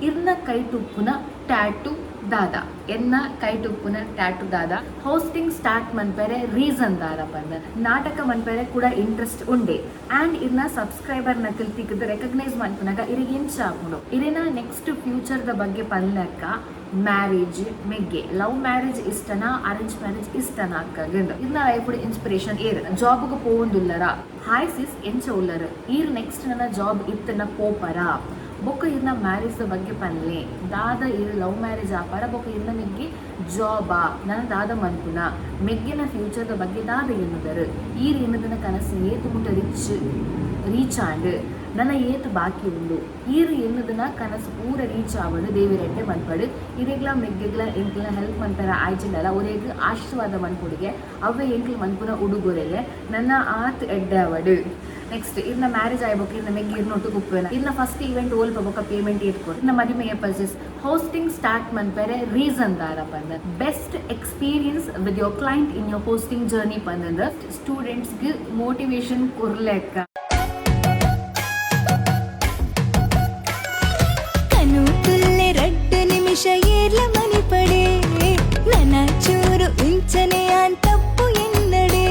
ಇರ್ನ ಕೈಟುಪ್ಪುನ ಟ್ಯಾಟು ದಾದ? ಎನ್ನ ಕೈಟುಪ್ಪುನ ಟ್ಯಾಟು ದಾದ? ಹೋಸ್ಟಿಂಗ್ ಸ್ಟಾರ್ಟ್ ಮನ್ಪೆರೆ ರೀಸನ್ ದಾದ ಪಂದ್? ನಾಟಕ ಮನ್ಪೆರೆ ಕೂಡ ಇಂಟ್ರೆಸ್ಟ್ ಉಂಡೆ? ಅಂಡ್ ಇರ್ನ ಸಬ್ಸ್ಕ್ರೈಬರ್ ನಕಲ್ ತಿಕ್ಕದ್ ರೆಕಗ್ನೈಸ್ ಮನ್ಪುನಾಗ ಇರೆಗ್ ಎಂಚ ಆಪುಂಡು? ಇರೆನ ನೆಕ್ಸ್ಟ್ ಫ್ಯೂಚರ್ ದ ಬಗ್ಗೆ ಪನ್ಲಕ್ಕ. ಮ್ಯಾರೇಜ್ ಮೆಗ್ಗೆ ಲವ್ ಮ್ಯಾರೇಜ್ ಇಷ್ಟನಾ, ಅರೇಂಜ್ ಮ್ಯಾರೇಜ್ ಇಷ್ಟನಾ ಅಕ್ಕಗಿಂದ? ಇರ್ನ ಲೈಫ್ ಇನ್ಸ್ಪಿರೇಷನ್ ಏರ್? ಜಾಬ್ಗೆ ಪೋವೊಂದುಲ್ಲರ? ಹಾಯ್ ಸಿಸ್, ಎಂಚ ಉಲ್ಲರ್ ಈರ್? ನೆಕ್ಸ್ಟ್ ನನ್ನ ಜಾಬ್ ಇತ್ತನ ಪೋಪರ? ಬೊಕ್ಕ ಇರ್ನ ಮ್ಯಾರೇಜ್ ಬಗ್ಗೆ ಪನ್ಲೆ. ದಾದ ಇರ್ ಲವ್ ಮ್ಯಾರೇಜ್ ಆಪಾರ? ಬೊಕ್ಕ ಇರ್ನ ಮೆಗ್ಗೆ ಜಾಬಾ ನನ್ನ ದಾದ ಮನ್ಪುನ? ಮೆಗ್ಗೆನ ಫ್ಯೂಚರ್ ದ ಬಗ್ಗೆ ದಾದ ಎನ್ನುದರು? ಈರ್ ಎನ್ನುದನ ಕನಸು ಏತು ಮುಟ್ಟ ರೀಚ್ ಆಂಡ್? ನನ್ನ ಏತು ಬಾಕಿ ಉಂಡು? ಈರ್ ಎನ್ನುದನ ಕನಸು ಪೂರ ರೀಚ್ ಆವಡು, ದೇವಿರೆಡ್ಡೆ ಮನ್ಪಡು. ಇರೆಗ್ಲ ಮೆಗ್ಗೆಗ್ಲ ಎಂಕ್ಲ ಹೆಲ್ಪ್ ಮನ್ಪೆರ ಆಯ್ಜಿಂಡಲ ಒರೆಗ್ ಆಶೀರ್ವಾದ ಮನ್ಪುಡಿಗೆ. ಅವ್ವೆ ಎಂಕ್ಲ ಮನ್ಪುನ ಉಡುಗೊರೆಗೆ. ನನ್ನ ಆತ್ ಎಡ್ಡೆ ಆವಡು. ನೆಕ್ಸ್ಟ್, ಇರ್ನ ಮ್ಯಾರೇಜ್ ಆಯ್ಬೊಕ್ಕ ಇರ್ನ ಮೆಗ್ಗಿ ಇರ್ನೊಟ್ಟು ಕುಪ್ಪುವೆನ? ಇರ್ನ ಫಸ್ಟ್ ಇವೆಂಟ್ ಓಲ್ಪ ಬೊಕ್ಕ ಪೇಮೆಂಟ್ ಏತ್? ಇರ್ನ ಮದಿಮೆ ಪರ್ಚೇಸ್? ಹೋಸ್ಟಿಂಗ್ ಸ್ಟಾರ್ಟ್ ಮನ್ಪೆರೆ ರೀಸನ್ ದಾದ ಪಂದ್? Best experience with your client in your hosting journey ಪಂದ್? ಸ್ಟೂಡೆಂಟ್ಸ್ಗೆ ಮೋಟಿವೇಶನ್ ಕೊರ್ಲೆಕ್ಕ. ಕನು ತುಲ್ಲೆ ರಡ್ಡು ನಿಮಿಷ ಏರ್ಲ ಮನಿಪಡೆ, ನನ್ನ ಚೂರು ಇಂಚನೆ ಆನ್ ತಪ್ಪು ಎನ್ನಡೆ.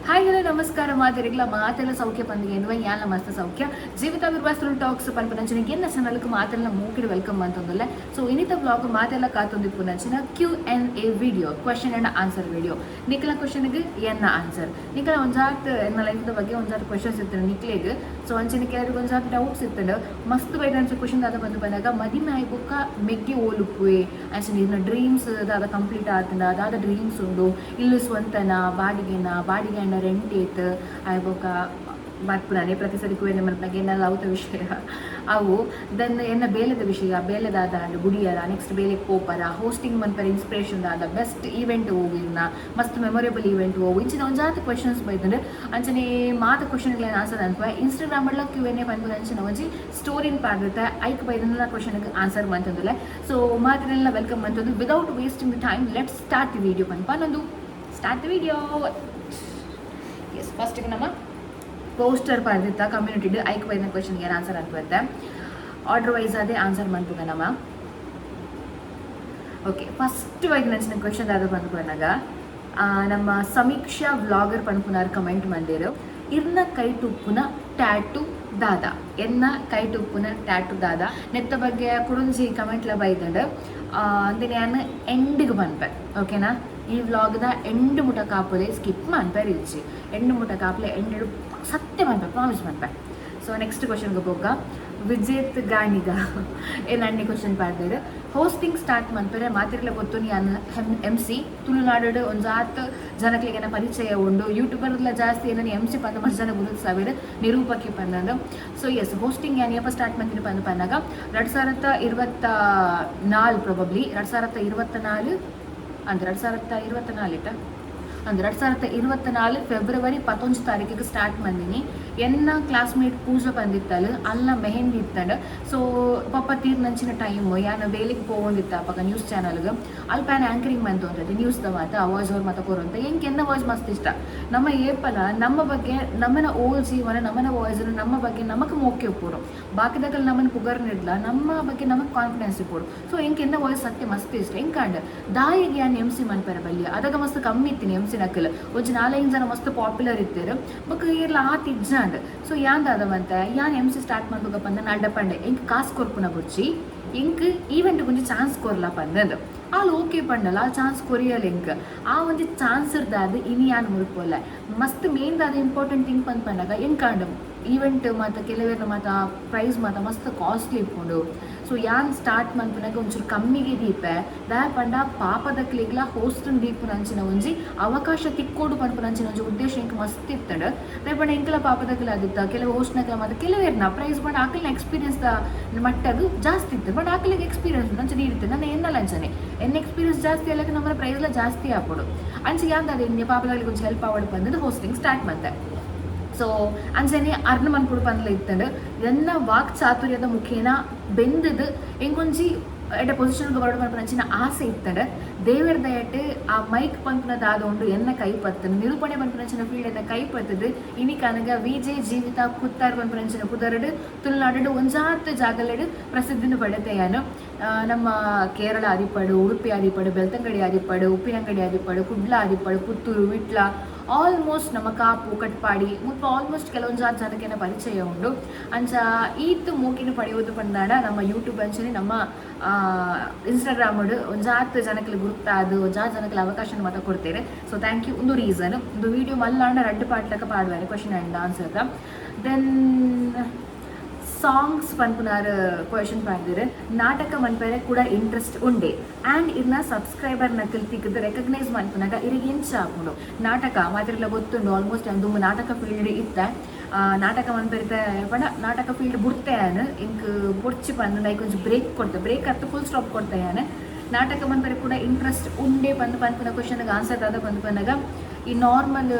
ಹಾಯ್, ಹಲೋ, ನಮಸ್ಕಾರ ಮಾತೆರೆಗ್ಲ. ಮಾತೆಲ್ಲ ಸೌಖ್ಯ ಪಂದಿಗೆ ಎನ್ನುವ ಯಾಲ ಮಸ್ತ್ ಸೌಖ್ಯ. ಜೀವಿತ ವಿರ್ವಾಸ್ತುಲ್ ಟಾಕ್ಸ್ ಪನ್ಪನಂಚಿನ ಎನ್ನ ಚಾನಲ್ಗೆ ಮಾತೆಲ್ಲ ಮೂಕಿಡ್ welcome ಅಂತಂದಲ್ಲ. ಸೊ ಇನ್ನಿತ ವ್ಲಾಗ್ ಮಾತೆಲ್ಲ ಕಾತೊಂದಿಪ್ಪುನಂಚಿನ Q&A video, question and answer video. ನಿಕಲ ಕ್ವಶನ್ಗೆ ಎನ್ನ ಆನ್ಸರ್. ನಿಕಲ ಒಂಜಾತ್ ಎನ್ನ ಲೈಫ್ದ ಬಗ್ಗೆ ಒಂಜಾತ್ ಕ್ವಶನ್ಸ್ ಇತ್ತು ನಿಕ್ಲೆಗ್. ಸೊ ಅಂಚಿನ ಕೆಲವರಿಗೆ ಒಂಜಾತ್ ಡೌಟ್ಸ್ ಇತ್ತು. ಮಸ್ತ್ ಬೈದಂಚ ಕ್ವಶನ್ ದಾದ ಬಂದು ಬಂದಾಗ, ಮದಿಮೆ ಆಯ್ಬೊಕ್ಕ ಮೆಗ್ಗೆ ಓಲುಪ್ಪುವೆ, ಅಂಚಿನ ಇರ್ನ ಡ್ರೀಮ್ಸ್ ದಾದ ಕಂಪ್ಲೀಟ್ ಆತಂಡ, ದಾದ ಡ್ರೀಮ್ಸ್ ಉಂಡು, ಇಲ್ಲು ಸ್ವಂತನ ಬಾಡಿಗೆನ, ಬಾಡಿಗೆ ಅಂಡ ರೆಂಟ್ ಏತ್, ಆಯ್ಬೊಕ್ಕ ಬರ್ಪುನಾನೆ ಪ್ರತಿ ಸರಿ ಕುವೆನೆ ಮನ್ಪನಾಗ ಎನ್ನ ಲವ್ದ ವಿಷಯ ಅವು, then ಎನ್ನ ಬೇಲೆದ ವಿಷಯ, ಬೇಲೆದಾದ ಅಂಡ್ ಗುಡಿಯರ, ನೆಕ್ಸ್ಟ್ ಬೇಲೆಗ್ ಪೋಪರ, ಹೋಸ್ಟಿಂಗ್ ಮನ್ಪರ ಇನ್ಸ್ಪಿರೇಷನ್ ದಾದ, ಬೆಸ್ಟ್ ಈವೆಂಟ್ ಹೋಗಿರ್ನ, ಮಸ್ತ್ ಮೆಮೊರೇಬಲ್ ಈವೆಂಟ್ ಹೋಗು, ಇಂಚಿನ ಒಂಜಾತ್ ಕ್ವಶನ್ಸ್ ಬೈದಂಡ್. ಅಂಚನೆ ಮಾತ ಕ್ವಶನ್ಗಳನ್ನ ಆನ್ಸರ್ ಅನ್ಪ. ಇನ್ಸ್ಟಾಗ್ರಾಮ್ ಅಡ್ಲ ಕ್ಯೂ ಎನ್ ಎ ಪನ್ಪುನ ಅಂಚಿನ ಒಂಜಿ ಸ್ಟೋರಿನ್ ಪಾಡ್ದಿತ್ತೆ. ಐಕ್ ಬೈದನ್ನ ಕ್ವಶನ್ಗೆ ಆನ್ಸರ್ ಮಂತಂದುಲ್ಲ. ಸೊ ಮಾತ್ರನೆಲ್ಲ welcome ಮಂತಂದು, without wasting the time, let's start the video ಪನ್ಪ ನಂದು. Start the video. S, ಫಸ್ಟಿಗೆ ನಮ್ಮ ಪೋಸ್ಟರ್ ಪಾಡ್ದಿತ್ತ ಕಮ್ಯುನಿಟಿ, ಐಕ್ ಬೈದಿನ ಕ್ವಶನ್ಗೆ ಏನು ಆನ್ಸರ್ ಅನ್ಪುತ್ತೆ. ಆರ್ಡರ್ ವೈಸ್ ಅದೇ ಆನ್ಸರ್ ಮನ್ಪುಗ ನಮ್ಮ. ಓಕೆ, ಫಸ್ಟ್ ಬೈದಿನ ಕ್ವಶನ್ ದಾದ ಬಂದು ಬಂದಾಗ, ನಮ್ಮ ಸಮೀಕ್ಷಾ ವ್ಲಾಗರ್ ಪನ್ಪುನಾರ್ ಕಮೆಂಟ್ ಮಂದಿರು, ಇರ್ನ ಕೈಟುಪ್ಪುನ ಟ್ಯಾಟು ದಾದ? ಎನ್ನ ಕೈಟುಪ್ಪುನ ಟ್ಯಾಟು ದಾದ? ನೆತ್ತ ಬಗ್ಗೆ ಕುಡುಂಜಿ ಕಮೆಂಟ್ಲ ಬೈದಂಡು. ಅಂದೆ ನಾನು ಎಂಡಿಗೆ ಪನ್ಪೆ, ಓಕೆನಾ? ಈ ವ್ಲಾಗ್ದ ಎಂಡ್ ಮುಟ ಕಾಪುಲೆ, ಸ್ಕಿಪ್ ಮನ್ಪೆ ಇಜ್ಜಿ. ಎಂಡ್ ಮುಟ ಕಾಪುಲೆ, ಎಂಡ್ ಸತ್ಯ ಪನ್ಪೆ, ಪ್ರಾಮಿಸ್ ಮನ್ಪೆ. ಸೊ ನೆಕ್ಸ್ಟ್ ಕ್ವಶನ್ಗೆ ಪೋಗ. ವಿಜೇತ್ ಗಾಣಿಗ ಏನ್ ಅಣ್ಣಿ ಕ್ವಶನ್ ಪಾಡ್ದೇರು. ಹೋಸ್ಟಿಂಗ್ ಸ್ಟಾರ್ಟ್ ಮನ್ಪೆರೆ ಮಾತಿರ್ಲ ಗೊತ್ತು, ಯಾನ್ ಎಂ ಸಿ. ತುಳುನಾಡು ಒಂಜಾತ್ ಜನಕ್ಲೆಗೆನ ಪರಿಚಯ ಉಂಡು. ಯೂಟ್ಯೂಬರ್ಲ ಜಾಸ್ತಿ ಏನನ್ನ ಎಂ ಸಿ ಪಂದ್ ಮಸ್ತ್ ಜನ ಗುರುತಿಸಾವೇರು, ನಿರೂಪಕಿ ಪಂದಂದು. ಸೊ ಎಸ್, ಹೋಸ್ಟಿಂಗ್ ಯಾನ್ ಏಪ ಸ್ಟಾರ್ಟ್ ಮಂತಿನ ಪಂದ್ ಪನ್ನಾಗ, 2024, ಪ್ರೊಬಬ್ಲಿ 2024 ಅಂದ್ರೆ 2024 ಇಟ್ಟ ಅಂದ್ರೆ 2024 ಫೆಬ್ರವರಿ 19 ತಾರೀಕಿಗೆ ಸ್ಟಾರ್ಟ್ ಬಂದೀನಿ. ಎನ್ನ ಕ್ಲಾಸ್ಮೇಟ್ ಪೂಜಾ ಬಂದಿತ್ತಲ್ಲ, ಅಲ್ಲ ಮೆಹಂದಿ ಇತ್ತಂಡ. ಸೊ ಪಾಪ ತೀರ್ನಂಚಿನ ಟೈಮ್ ಯಾನ ಬೇಲಿಗೆ ಪೋವೊಂದಿತ್ತ ಅಪಗ ನ್ಯೂಸ್ ಚಾನಲ್ಗೆ. ಅಲ್ಪ ಯಾನ್ ಆಂಕರಿಂಗ್ ಬಂತು ಅಂತ ನ್ಯೂಸ್ the ಮಾತ ವಾಯ್ಸ್ ಓವರ್ ಮಾತ ಕೊರುವಂತ. ಎಂಕ್ ಎನ್ನ ವಾಯ್ಸ್ ಮಸ್ತ್ ಇಷ್ಟ. ನಮ್ಮ ಏಪಲ ನಮ್ಮ ಬಗ್ಗೆ, ನಮ್ಮನ ಓಲ್ ಜೀವನ, ನಮ್ಮನ ವಾಯ್ಸ್, ನಮ್ಮ ಬಗ್ಗೆ ನಮಕ್ ಮೋಕೆ ಉಪ್ಪುಡು. ಬಾಕಿದಾಗಲ್ ನಮ್ಮನ್ನ ಪುಗರ್ ನಿಡ್ಲ, ನಮ್ಮ ಬಗ್ಗೆ ನಮಕ್ ಕಾನ್ಫಿಡೆನ್ಸ್ ಇಪ್ಪುಡು. ಸೊ ಎಂಕ್ ಎನ್ನ ವಾಯ್ಸ್ ಸತ್ಯ ಮಸ್ತ್ ಇಷ್ಟ. ಎಂಕಾಂಡ್ ದಾಯಿಗೆ ಯಾನ್ ಎಂ ಸಿ ಮನ್ಪೆರೆ ಬಲ್ಲಿ? ಅದಾಗ ಮಸ್ತ್ ಕಮ್ಮಿ ಇತ್ತೀನಿ ಎಂ ಸಿ ನಕಲ್. ಒಂಜಿ ನಾಲೈದು ಜನ ಮಸ್ತ್ ಪಾಪ್ಯುಲರ್ ಇತ್ತೀರು, ಬೊಕ್ಕ ಇರ್ಲ ಆತ್ ಇಜ್ಜಾಂಡ್. ಸೊ ಯಾನ್ ದಾದ ಮಂತೆ, ಯಾನ್ ಎಂ ಸಿ ಸ್ಟಾರ್ಟ್ ಮಾಡ್ಬೇಕಪ್ಪ ಅಂದ್ರೆ ನಾಡ್ಡ ಪಂಡೆ, ಎಂಕ್ ಕಾಸು ಕೊರ್ಪುನ ಬುಡ್ಚಿ, ಎಂಕ್ ಈವೆಂಟ್ ಒಂಜಿ ಚಾನ್ಸ್ ಕೊರ್ಲ ಪಂದಂದು. ಆಲ್ ಓಕೆ ಪಂಡಲ್ಲ, ಆ ಚಾನ್ಸ್ ಕೊರಿಯಲ್ ಎಂಕ್. ಆ ಒಂಜಿ ಚಾನ್ಸ್ ಇರ್ದಾದ್ ಇನಿ ಯಾನ್ ಮುಲ್ಪೊಲ್ಲ. ಮಸ್ತ್ ಮೇನ್ ದಾದ ಇಂಪಾರ್ಟೆಂಟ್ ಥಿಂಗ್ ಪಂದ್ ಪನ್ನಾಗ, ಎಂಕಾಂಡ್ ಈವೆಂಟ್ ಮಾತ ಕೆಲವೆರ್ನ ಮಾತ ಪ್ರೈಸ್ ಮಾತ ಮಸ್ತ್ ಕಾಸ್ಟ್ಲಿ ಇಪ್ಪುಂಡು. ಸೊ ಯಾನ್ ಸ್ಟಾರ್ಟ್ ಮನ್ಪುನಾಗ ಒಂಚೂರು ಕಮ್ಮಿಗೆ ದೀಪೆ. ದಾಯ ಪಂಡ ಪಾಪದಕ್ಲೆಗ್ಲ ಹೋಸ್ಟ್ ದೀಪುನಂಚಿನ ಒಂಜಿ ಅವಕಾಶ ತಿಕ್ಕೋಡು ಪನ್ಪುನಂಚಿನ ಒಂಜಿ ಉದ್ದೇಶ ಎಂಕ್ ಮಸ್ತ್ ಇತ್ತಂಡ್. ದಾಯ ಪಂಡ ಎಂಕಲ ಪಾಪದಕ್ಲೆ ಆದಿತ್ತ ಕೆಲವು ಹೋಸ್ಟ್ನಕ್ಲ ಮಾತ ಕೆಲವೇರ್ನ ಪ್ರೈಸ್ ಪಂಡ ಆಕಲ್ನ ಎಕ್ಸ್ಪೀರಿಯನ್ಸ್ ದ ಮಟ್ಟಗ್ ಜಾಸ್ತಿ ಇತ್ತು. ಬಟ್ ಆಕಲಿಗೆ ಎಕ್ಸ್ಪೀರಿಯನ್ಸ್ ಅಂಚ ಇರುತ್ತೆ. ನನ್ನ ಎನ್ನಲ ಅಂಚನೆ, ಎನ್ನ ಎಕ್ಸ್ಪೀರಿಯನ್ಸ್ ಜಾಸ್ತಿ ಅಲ್ಲಕ್ಕೆ ನಮ್ಮ ಪ್ರೈಸ್ಲ ಜಾಸ್ತಿ ಆಪುಡು. ಅಂಚೆ ಯಾಂದ ಅದೇ ಪಾಪದಾಗಲಿ ಒಂಚು ಹೆಲ್ಪ್ ಆವಡ್ ಬಂದದ್ದು ಹೋಸ್ಟಿಂಗ್ ಸ್ಟಾರ್ಟ್ ಮಂತೆ. ಸೊ ಅಂಚನೆ ಅರ್ನ ಮನ್ಪುಡು ಪಂದ್ಲ ಇತ್ತಂಡ್. ಎನ್ನ ವಾಕ್ ಚಾತುರ್ಯದ ಮುಖೇನ ಬೆಂದದು ಎಂಕೊಂಜಿ ಎಡ್ಡೆ ಪೊಸಿಷನ್ಗೆ ಬರೋಡು ಪನ್ಪುನಂಚಿನ ಆಸೆ ಇತ್ತಂಡ್. ದೇವೆರ್ ದಯಟ್ ಆ ಮೈಕ್ ಪನ್ಪುನ ದಾದ ಉಂಡು ಎನ್ನ ಕೈ ಪತ್ತುಂಡು. ನಿರೂಪಣೆ ಪನ್ಪುನಂಚಿನ ಫೀಲ್ಡ್ ಎನ್ನ ಕೈ ಪತ್ತುದು ಇನಿಕ್ ಆನಗ ವಿಜೆ ಜೀವಿತ ಕುತ್ತಾರ್ ಪನ್ಪುನಂಚಿನ ಪುದರ್ಡ್ ತುಳುನಾಡುಡ್ ಒಂಜಾತ್ ಜಾಗಲೆಡ್ ಪ್ರಸಿದ್ಧಿನ ಪಡೆತೆಯಾನ್. ನಮ್ಮ ಕೇರಳ ಆದಿಪ್ಪಡು, ಉಡುಪಿ ಆದಿಪ್ಪಡು, ಬೆಳ್ತಂಗಡಿ ಆದಿಪ್ಪಡು, ಉಪ್ಪಿನಂಗಡಿ ಆದಿಪ್ಪಡು, ಕುಡ್ಲ ಆದಿಪ್ಪಡು, ಪುತ್ತೂರು, ವಿಟ್ಲ, ಆಲ್ಮೋಸ್ಟ್ ನಮ್ಮ ಕಾಪು, ಕಟ್ಪಾಡಿ ಮುಲ್ಪ ಆಲ್ಮೋಸ್ಟ್ ಕೆಲವೊಂಜಾತ್ ಜನಕ್ಕೆನ ಪರಿಚಯ ಉಂಡು. ಅಂಚ ಈತ್ ಮೋಕಿನ ಪಡೆಯುವುದು ಪಂದಾಂಡ ನಮ್ಮ ಯೂಟ್ಯೂಬ್ ಅಂಚನೆ ನಮ್ಮ ಇನ್ಸ್ಟಾಗ್ರಾಮ್ ಒಂಜಾತ್ ಜನಕ್ಲೆ ಗುರ್ತಾದ್ ಒಂಜಾತ್ ಜನಕ್ಲೆ ಅವಕಾಶ ಮಾತ ಕೊಡ್ತೇವೆ. ಸೊ thank you. ಒಂದು ರೀಸನ್ ಒಂದು ವಿಡಿಯೋ ಮಲ್ಲಾಂಡ ರಡ್ಡ್ ಪಾಟ್ಲಕ ಪಾಡುವಾರೆ question and answer. Then songs ಪನ್ಪುನಾರ್ ಕ್ವೆಶನ್ ಪಾಡ್ದಿರ್. ನಾಟಕ ಮನ್ಪೆರೆ ಕೂಡ ಇಂಟ್ರೆಸ್ಟ್ ಉಂಡೆ ಆ್ಯಂಡ್ ಇರ್ನ ಸಬ್ಸ್ಕ್ರೈಬರ್ ನಕಲ್ ತಿಕ್ಕದ್ ರೆಕಗ್ನೈಸ್ ಮನ್ಪುನಾಗ ಇರಿಗೆ ಎಂಚ ಆಪುಂಡು? ನಾಟಕ ಮಾತೆರ್ಲ ಗೊತ್ತುಂಡು, ಆಲ್ಮೋಸ್ಟ್ ದುಂಬು ನಾಟಕ ಫೀಲ್ಡ್ ಇತ್ತ. ನಾಟಕ ಮನ್ಪೆರಿತ ಪಂಡ ನಾಟಕ ಫೀಲ್ಡ್ ಬುಡ್ತೆ ಯಾನ್. ಇಂಕ್ ಬೊಡ್ಚಿ ಪಂದ್ ಐಕ್ ಒಂಜಿ ಬ್ರೇಕ್ ಕೊಡ್ತೆ, ಬ್ರೇಕ್ ಅತ್ತು ಫುಲ್ ಸ್ಟಾಪ್ ಕೊಡ್ತೆ ಯಾನ್. ನಾಟಕ ಮನ್ಪೆರೆ ಕೂಡ ಇಂಟ್ರೆಸ್ಟ್ ಉಂಡೆ ಪಂದ್ ಪನ್ಪುನ ಕ್ವಶನ್ಗೆ ಆನ್ಸರ್ ದಾದ ಪಂದ್ ಪನ್ನಗ, ಈ ನಾರ್ಮಲ್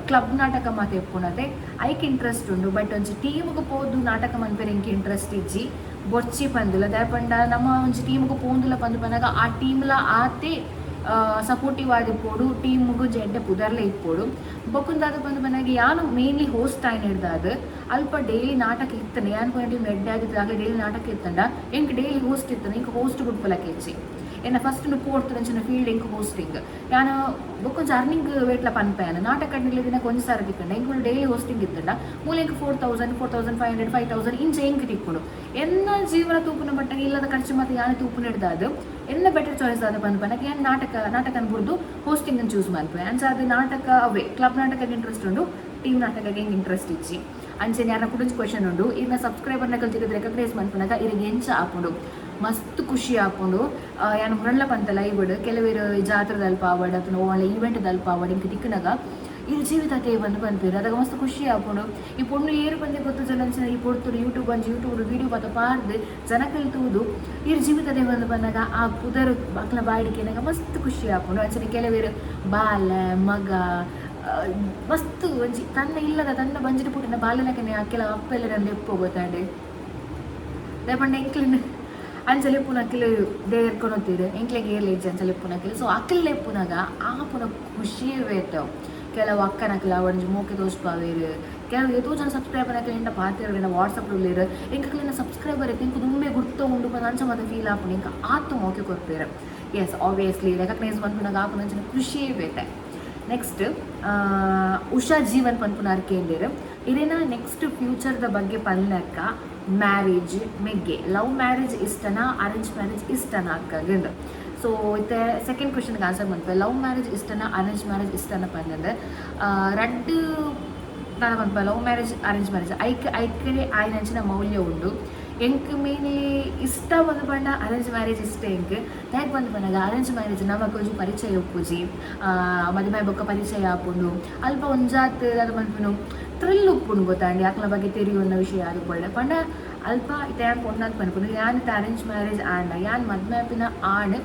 ಕ್ಲಬ್ ನಾಟಕ ಮಾತ ಇಪ್ಪುನತೆ, ಐಕ್ ಇಂಟ್ರೆಸ್ಟ್ ಉಂಡು. ಬಟ್ ಒಂಜಿ ಟೀಮ್ಗೆ ಪೋದು ನಾಟಕ ಮನ್ಪೆರೆ ಎಂಕ್ ಇಂಟ್ರೆಸ್ಟ್ ಇಜ್ಜಿ, ಬೊರ್ಚಿ ಪಂದಿಲ್ಲ. ದಾಯೆ ಪಂಡ ನಮ್ಮ ಒಂಜಿ ಟೀಮ್ಗೆ ಪೋಂದುಲ ಪಂದ್ ಪನ್ನಗ ಆ ಟೀಮ್ಲ ಆತೆ ಸಪೋರ್ಟಿವ್ ಆದಿಪ್ಪೊಡು, ಟೀಮ್ಗು ಎಡ್ಡೆ ಪುದರ್ಲೆ ಇಪ್ಪೊಡು. ಬೊಕ್ಕುಂದಾದ ಪಂದ್ ಪನ್ನಗ ಯಾನು ಮೇನ್ಲಿ ಹೋಸ್ಟ್ ಆಯ್ನ ಹಿಡ್ದಾದ್ ಅಲ್ಪ ಡೈಲಿ ನಾಟಕ ಇತ್ತನೆ. ಯಾನ್ ಪೋಯಿನ ಟೀಮ್ ಎಡ್ಡೆ ಆಗಿತ್ತು, ಡೈಲಿ ನಾಟಕ ಇತ್ತಂಡ ಎಂಕ್ ಡೈಲಿ ಹೋಸ್ಟ್ ಇತ್ತನೆ. ಎಂಕ್ ಹೋಸ್ಟ್ ಬುಡ್ಪಲಕ್ಕೆ ಹೆಚ್ಚಿ ಎನ್ನ ಫಸ್ಟ್ ಪೋಡ್ತು ಫೀಲ್ಡ್ ಎಂಕ್ ಹೋಸ್ಟಿಂಗ್. ಯಾನು ಬೊಕ್ಕೊಂಜಿ ಅರ್ನಿಂಗ್ ವೇಟ್ಲ ಪನ್ಪೆ. ನಾಟಕ ದಿನ ಒಂಜಿ ಸಾರ ತಿಕ್ಕಂಡ, ಎಂಕ್ ಡೈಲಿ ಹೋಸ್ಟಿಂಗ್ ಇತ್ತಂಡ ಮೂಲ ಎಂಕ್ 4000, 4500, 5000 ಇಂಚ ಎಂಕ್ ತಿಕ್ಕುಂಡು. ಎನ್ನ ಜೀವನ ತೂಪುನ ಮಟ್ಟಗೆ ಇಲ್ಲದ ಖರ್ಚು ಮಾತ ಯಾನು ತೂಪುನ ಹಿಡ್ದಾದ್ ಎನ್ನ ಬೆಟರ್ ಚಾಯ್ಸ್ ಆದ ಪಂದ್ ಪನ್ನಗ ಯಾನ್ ನಾಟಕನ್ ಬುಡ್ದು ಹೋಸ್ಟಿಂಗ್ ಚೂಸ್ ಮನ್ಪೆ. ಅಂಚ ಅದು ನಾಟಕ ಅವೇ ಕ್ಲಬ್ ನಾಟಕಕ್ಕೆ ಇಂಟ್ರೆಸ್ಟ್ ಉಂಡು, ಟೀಮ್ ನಾಟಕಕ್ಕೆ ಎಂಕ್ ಇಂಟ್ರೆಸ್ಟ್ ಇಜ್ಜಿ. ಅಂಚನೆ ಯಾರ ಕುಡೊಂಜಿ ಕ್ವಶನ್ ಉಂಡು. ಇರ್ನ ಸಬ್ಸ್ಕ್ರೈಬರ್ನ ಕಲ್ತಿದ್ದು ರೆಕಗ್ನೈಸ್ ಮನ್ಪುನಾಗ ಇರಿಗೆ ಎಂಚ ಆಪುಂಡು? ಮಸ್ತ್ ಖುಷಿ ಆಪುಂಡು. ಯಾನ್ ಮುರಳ್ಳ ಪಂತ ಲೈವ್ ಕೆಲವೇರು ಜಾತ್ರೆದಲ್ಪ ಆವಡ್ ಅಥವಾ ಓಲ ಈವೆಂಟ್ ದಲ್ಪ ಆವಡ್ ಇಂಕ್ ತಿಕ್ಕುನಗ ಇದು ಜೀವಿತ ಬಂದು ಪನ್ಪೆರ್. ಅದಾಗ ಮಸ್ತ್ ಖುಷಿ ಆಪುಂಡು. ಈ ಪೊಣ್ಣು ಏರು ಪಂದೆ ಗೊತ್ತು ಜನ ಈ ಪೊರ್ತುಡು ಯೂಟ್ಯೂಬ್ ಅಂಚ ಯೂಟ್ಯೂಬ್ ವಿಡಿಯೋ ಪತ್ತ ಪಾರ್ದು ಜನಕಲ್ ತೂದು ಇರ್ ಜೀವಿತ ಬಂದು ಬಂದಾಗ ಆ ಪುದರ್ ಅಕ್ಲ ಬಾಯಿಡಿಕೆನಾಗ ಮಸ್ತ್ ಖುಷಿ ಆಪುಂಡು. ಅಂಚನೆ ಕೆಲವೇರು ಬಾಲ ಮಗ ಮಸ್ತ್ ಒಂಜಿ ತನ್ನ ಇಲ್ಲದ ತನ್ನ ಬಂಜಿನ ಪುಟ್ಟಿನ ಬಾಲನಕನೆ ಕೆಲವು ಅಪ್ಪೆಲ್ಲ ಲೆಪ್ಪು ಗೊತ್ತಾಂಡೆ. ಪಂಡ ಎಂಕ್ಲಿನ ಅಂಚ ಲೆಪ್ಪುನ ಅಕ್ಲು ದೇರ್ಕೊನೊತ್ತೀರು, ಎಂಕ್ಲೆಗ್ ಏರ್ಲ ಇಜ್ಜಿ ಅಂಚ ಲೆಪ್ಪುನ ಅಕ್ಲು. ಸೊ ಅಕ್ಲು ಲೆಪ್ಪುನಾಗ ಆಪುನ ಖುಷಿಯೇ ಬೇತೆ. ಕೆಲವು ಅಕ್ಕನಕ್ಲ ಒಂಜಿ ಮೋಕೆ ತೋಜ್ಪಾವೇರು. ಕೆಲವು ಏತೋ ಜನ ಸಬ್ಸ್ಕ್ರೈಬರ್ ಅಕ್ಲು ಎಂಡ ಪಾತೆರ್ ವಾಟ್ಸಪ್ ಉಲ್ಲೇರು. ಎಂಕಕ್ಲೆನ ಸಬ್ಸ್ಕ್ರೈಬರ್ ಇತ್ತು, ಎಂಕ್ ದುಂಬೆ ಗುರ್ತ ಉಂಡು ಪಂದ್ ಅಂಚ ಮಾತ ಫೀಲ್ ಆಪುಂಡು. ಎಂಕ್ ಆತ್ ಮೋಕೆ ಕೊರ್ಪೇರು. ಎಸ್, ಆಬ್ವಿಯಸ್ಲಿ ರೆಕಗ್ನೈಸ್ ಮನ್ಪುನಾಗ ಆಪುನ ಅಂಚಿನ ಖುಷಿಯೇ ಬೇತೆ. ನೆಕ್ಸ್ಟ್ ಉಷಾ ಜೀವನ್ ಪನ್ಪುನಾರ್ ಕೇಂದಿರು, ಇರೇನ ನೆಕ್ಸ್ಟ್ ಫ್ಯೂಚರ್ದ ಬಗ್ಗೆ ಪನ್ಲೆಕ್ಕ, ಮ್ಯಾರೇಜ್ ಮೆಗ್ಗೆ ಲವ್ ಮ್ಯಾರೇಜ್ ಇಷ್ಟನಾ, ಅರೇಂಜ್ ಮ್ಯಾರೇಜ್ ಇಷ್ಟನಾ ಅಕ್ಕಗಿಂದ? ಸೊ ಇತ್ತೆ ಸೆಕೆಂಡ್ ಕ್ವಶನ್ಗೆ ಆನ್ಸರ್ ಮನ್ಪೆ. ಲವ್ ಮ್ಯಾರೇಜ್ ಇಷ್ಟನಾ, ಅರೇಂಜ್ ಮ್ಯಾರೇಜ್ ಇಷ್ಟನ ಪಂದಂದು ರಡ್ಡ್ ದಾದ ಪನ್ಪ, ಲವ್ ಮ್ಯಾರೇಜ್, ಅರೇಂಜ್ ಮ್ಯಾರೇಜ್ ಐಕ್ ಐಕಡೆ ಆಯ್ನಂಚಿನ ಮೌಲ್ಯ ಉಂಡು. ಎಂಕ್ ಮೇನ್ಲಿ ಇಷ್ಟ ಬಂದು ಪಂಡ ಅರೇಂಜ್ ಮ್ಯಾರೇಜ್ ಇಷ್ಟ ಎಂಕ್. ದಾಯೆಗ್ ಬಂದು ಪನ್ನಗ ಅರೇಂಜ್ ಮ್ಯಾರೇಜ್ ನಮಕ್ ಒಂಜಿ ಪರಿಚಯ ಉಪ್ಪುಜಿ. ಮದಿಮೆ ಬೊಕ್ಕ ಪರಿಚಯ ಆಪುಂಡು. ಅಲ್ಪ ಒಂಜಾತ್ ದಾದ ಪನ್ಪುನು ಥ್ರಿಲ್ ಉಪ್ಪುಂಡು ಗೊತ್ತಾಂಡಿ, ಅಕ್ಲ ಬಗ್ಗೆ ತೆರಿಯುವ ವಿಷಯ ಅದು ಬೊಳ್ಳೆ ಪಂಡ ಅಲ್ಪ ಇತ್ತೆ ಯಾನ್ ಪೊಣ್ಣಾದ್ ಪನ್ಪುನು. ಯಾನ್ ಇತ್ತೆ ಅರೇಂಜ್ ಮ್ಯಾರೇಜ್ ಆಂಡ ಯಾನ್ ಮದ್ಮೆ ಆಪಿನ ಆಣ್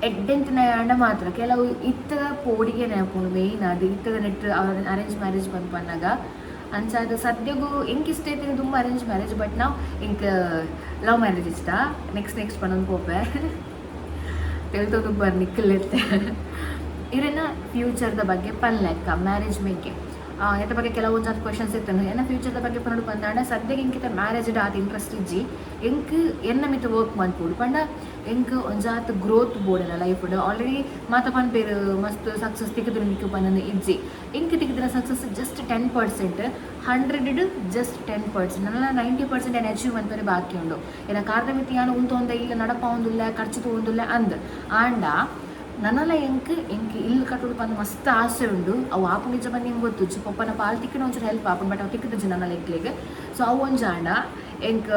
ಎಡ್ಡೆಂತಿನ ಆಂಡ ಮಾತ್ರ. ಕೆಲವು ಇತ್ತದ ಪೋಡಿಗೆನೆ ಆಪುಂಡು ಮೇಯ್ನ್ ಅದು ಇತ್ತದ ನೆಟ್ ಅರೇಂಜ್ ಮ್ಯಾರೇಜ್ ಬಂದು ಪನ್ನಗ. ಅಂಚಾದ್ ಸದ್ಯಗು ಎಂಕ್ ಇಷ್ಟ ಐತಿನ ತುಂಬ ಅರೇಂಜ್ ಮ್ಯಾರೇಜ್, ಬಟ್ ನಾವು ಎಂಕ್ ಲವ್ ಮ್ಯಾರೇಜ್ ಇಷ್ಟ. ನೆಕ್ಸ್ಟ್ ನೆಕ್ಸ್ಟ್ ಪನೊಂದು ಪೋಪೆ ತೆಲ್ತೊಂದು ಬರ್ ನಿಕ್ಕಲೆತ್ತೆ. ಇರೆನ ಫ್ಯೂಚರ್ದ ಬಗ್ಗೆ ಪನ್ಲೆಕ್ಕ, ಮ್ಯಾರೇಜ್ ಮೆಗ್ಗೆ ಎತ್ತ ಬಗ್ಗೆ ಕೆಲವೊಂದು ಕ್ವಶನ್ಸ್ ಇತ್ತು. ಎನ್ನ ಫ್ಯೂಚರ್ದ ಬಗ್ಗೆ ಪನೊಡು ಪಂದಾಂಡ ಸದ್ಯಕ್ಕೆ ಎಂಕಿತ ಮ್ಯಾರೇಜ್ ಆತ್ ಇಂಟ್ರೆಸ್ಟ್ ಇಜ್ಜಿ. ಎಂಕ್ ಎನ್ನ ಮಿತ್ತ ವರ್ಕ್ ಮನ್ಪೊಡು ಪಂಡ ಎಂಕ್ ಒಂಜಾತ್ ಗ್ರೋತ್ ಬೋಡೆನ ಲೈಫ್. ಆಲ್ರೆಡಿ ಮಾತ ಪನ್ಪೇರು ಮಸ್ತ್ ಸಕ್ಸಸ್ ತಿಕ್ಕುದು ನಿಕ್ಕು ಪನ್ನೊಂದು ಇಜ್ಜಿ. ಎಂಕ್ ತಿಕ್ಕಿದ್ರೆ ಸಕ್ಸಸ್ ಜಸ್ಟ್ 10%, 100 ಜಸ್ಟ್ 10%. ನನ್ನ 90% ಏನು ಅಚೀವ್ ಮನ್ಪೆರೆ ಬಾಕಿ ಉಂಡು. ಎನ್ನ ಕಾರ್ದ ಮಿತ್ತ ಯಾನ್ ಉಂತೊಂದ ಇಲ್ಲ, ನಡಪಾವೊಂದುಲ್ಲ, ಖರ್ಚು ತೂವೊಂದುಲ್ಲ ಅಂದ್ ಆಂಡ ನನಲ ಎಂಕ್ ಎಂಕ್ ಇಲ್ಲ್ ಕಟ್ಟೋಡು ಪಂದ್ ಮಸ್ತ್ ಆಸೆ ಉಂಡು. ಅವು ಆಪುಂಡು ಇಜ್ಜ ಪಂದ್ ಎಂಕ್ ಗೊತ್ತುಜ್ಜಿ. ಪೊಪ್ಪನ ಪಾಲ್ ತಿಕ್ಕಿನ ಒಂಚೂರು ಹೆಲ್ಪ್ ಆಪುಂಡು, ಬಟ್ ಅವು ತಿಕ್ಕುದಿಜ್ಜಿ ನನ್ನ ಲೆಕ್ಲೆಗ್. ಸೊ ಅವು ಒಂಜಿ ಆಂಡ ಎಂಕ್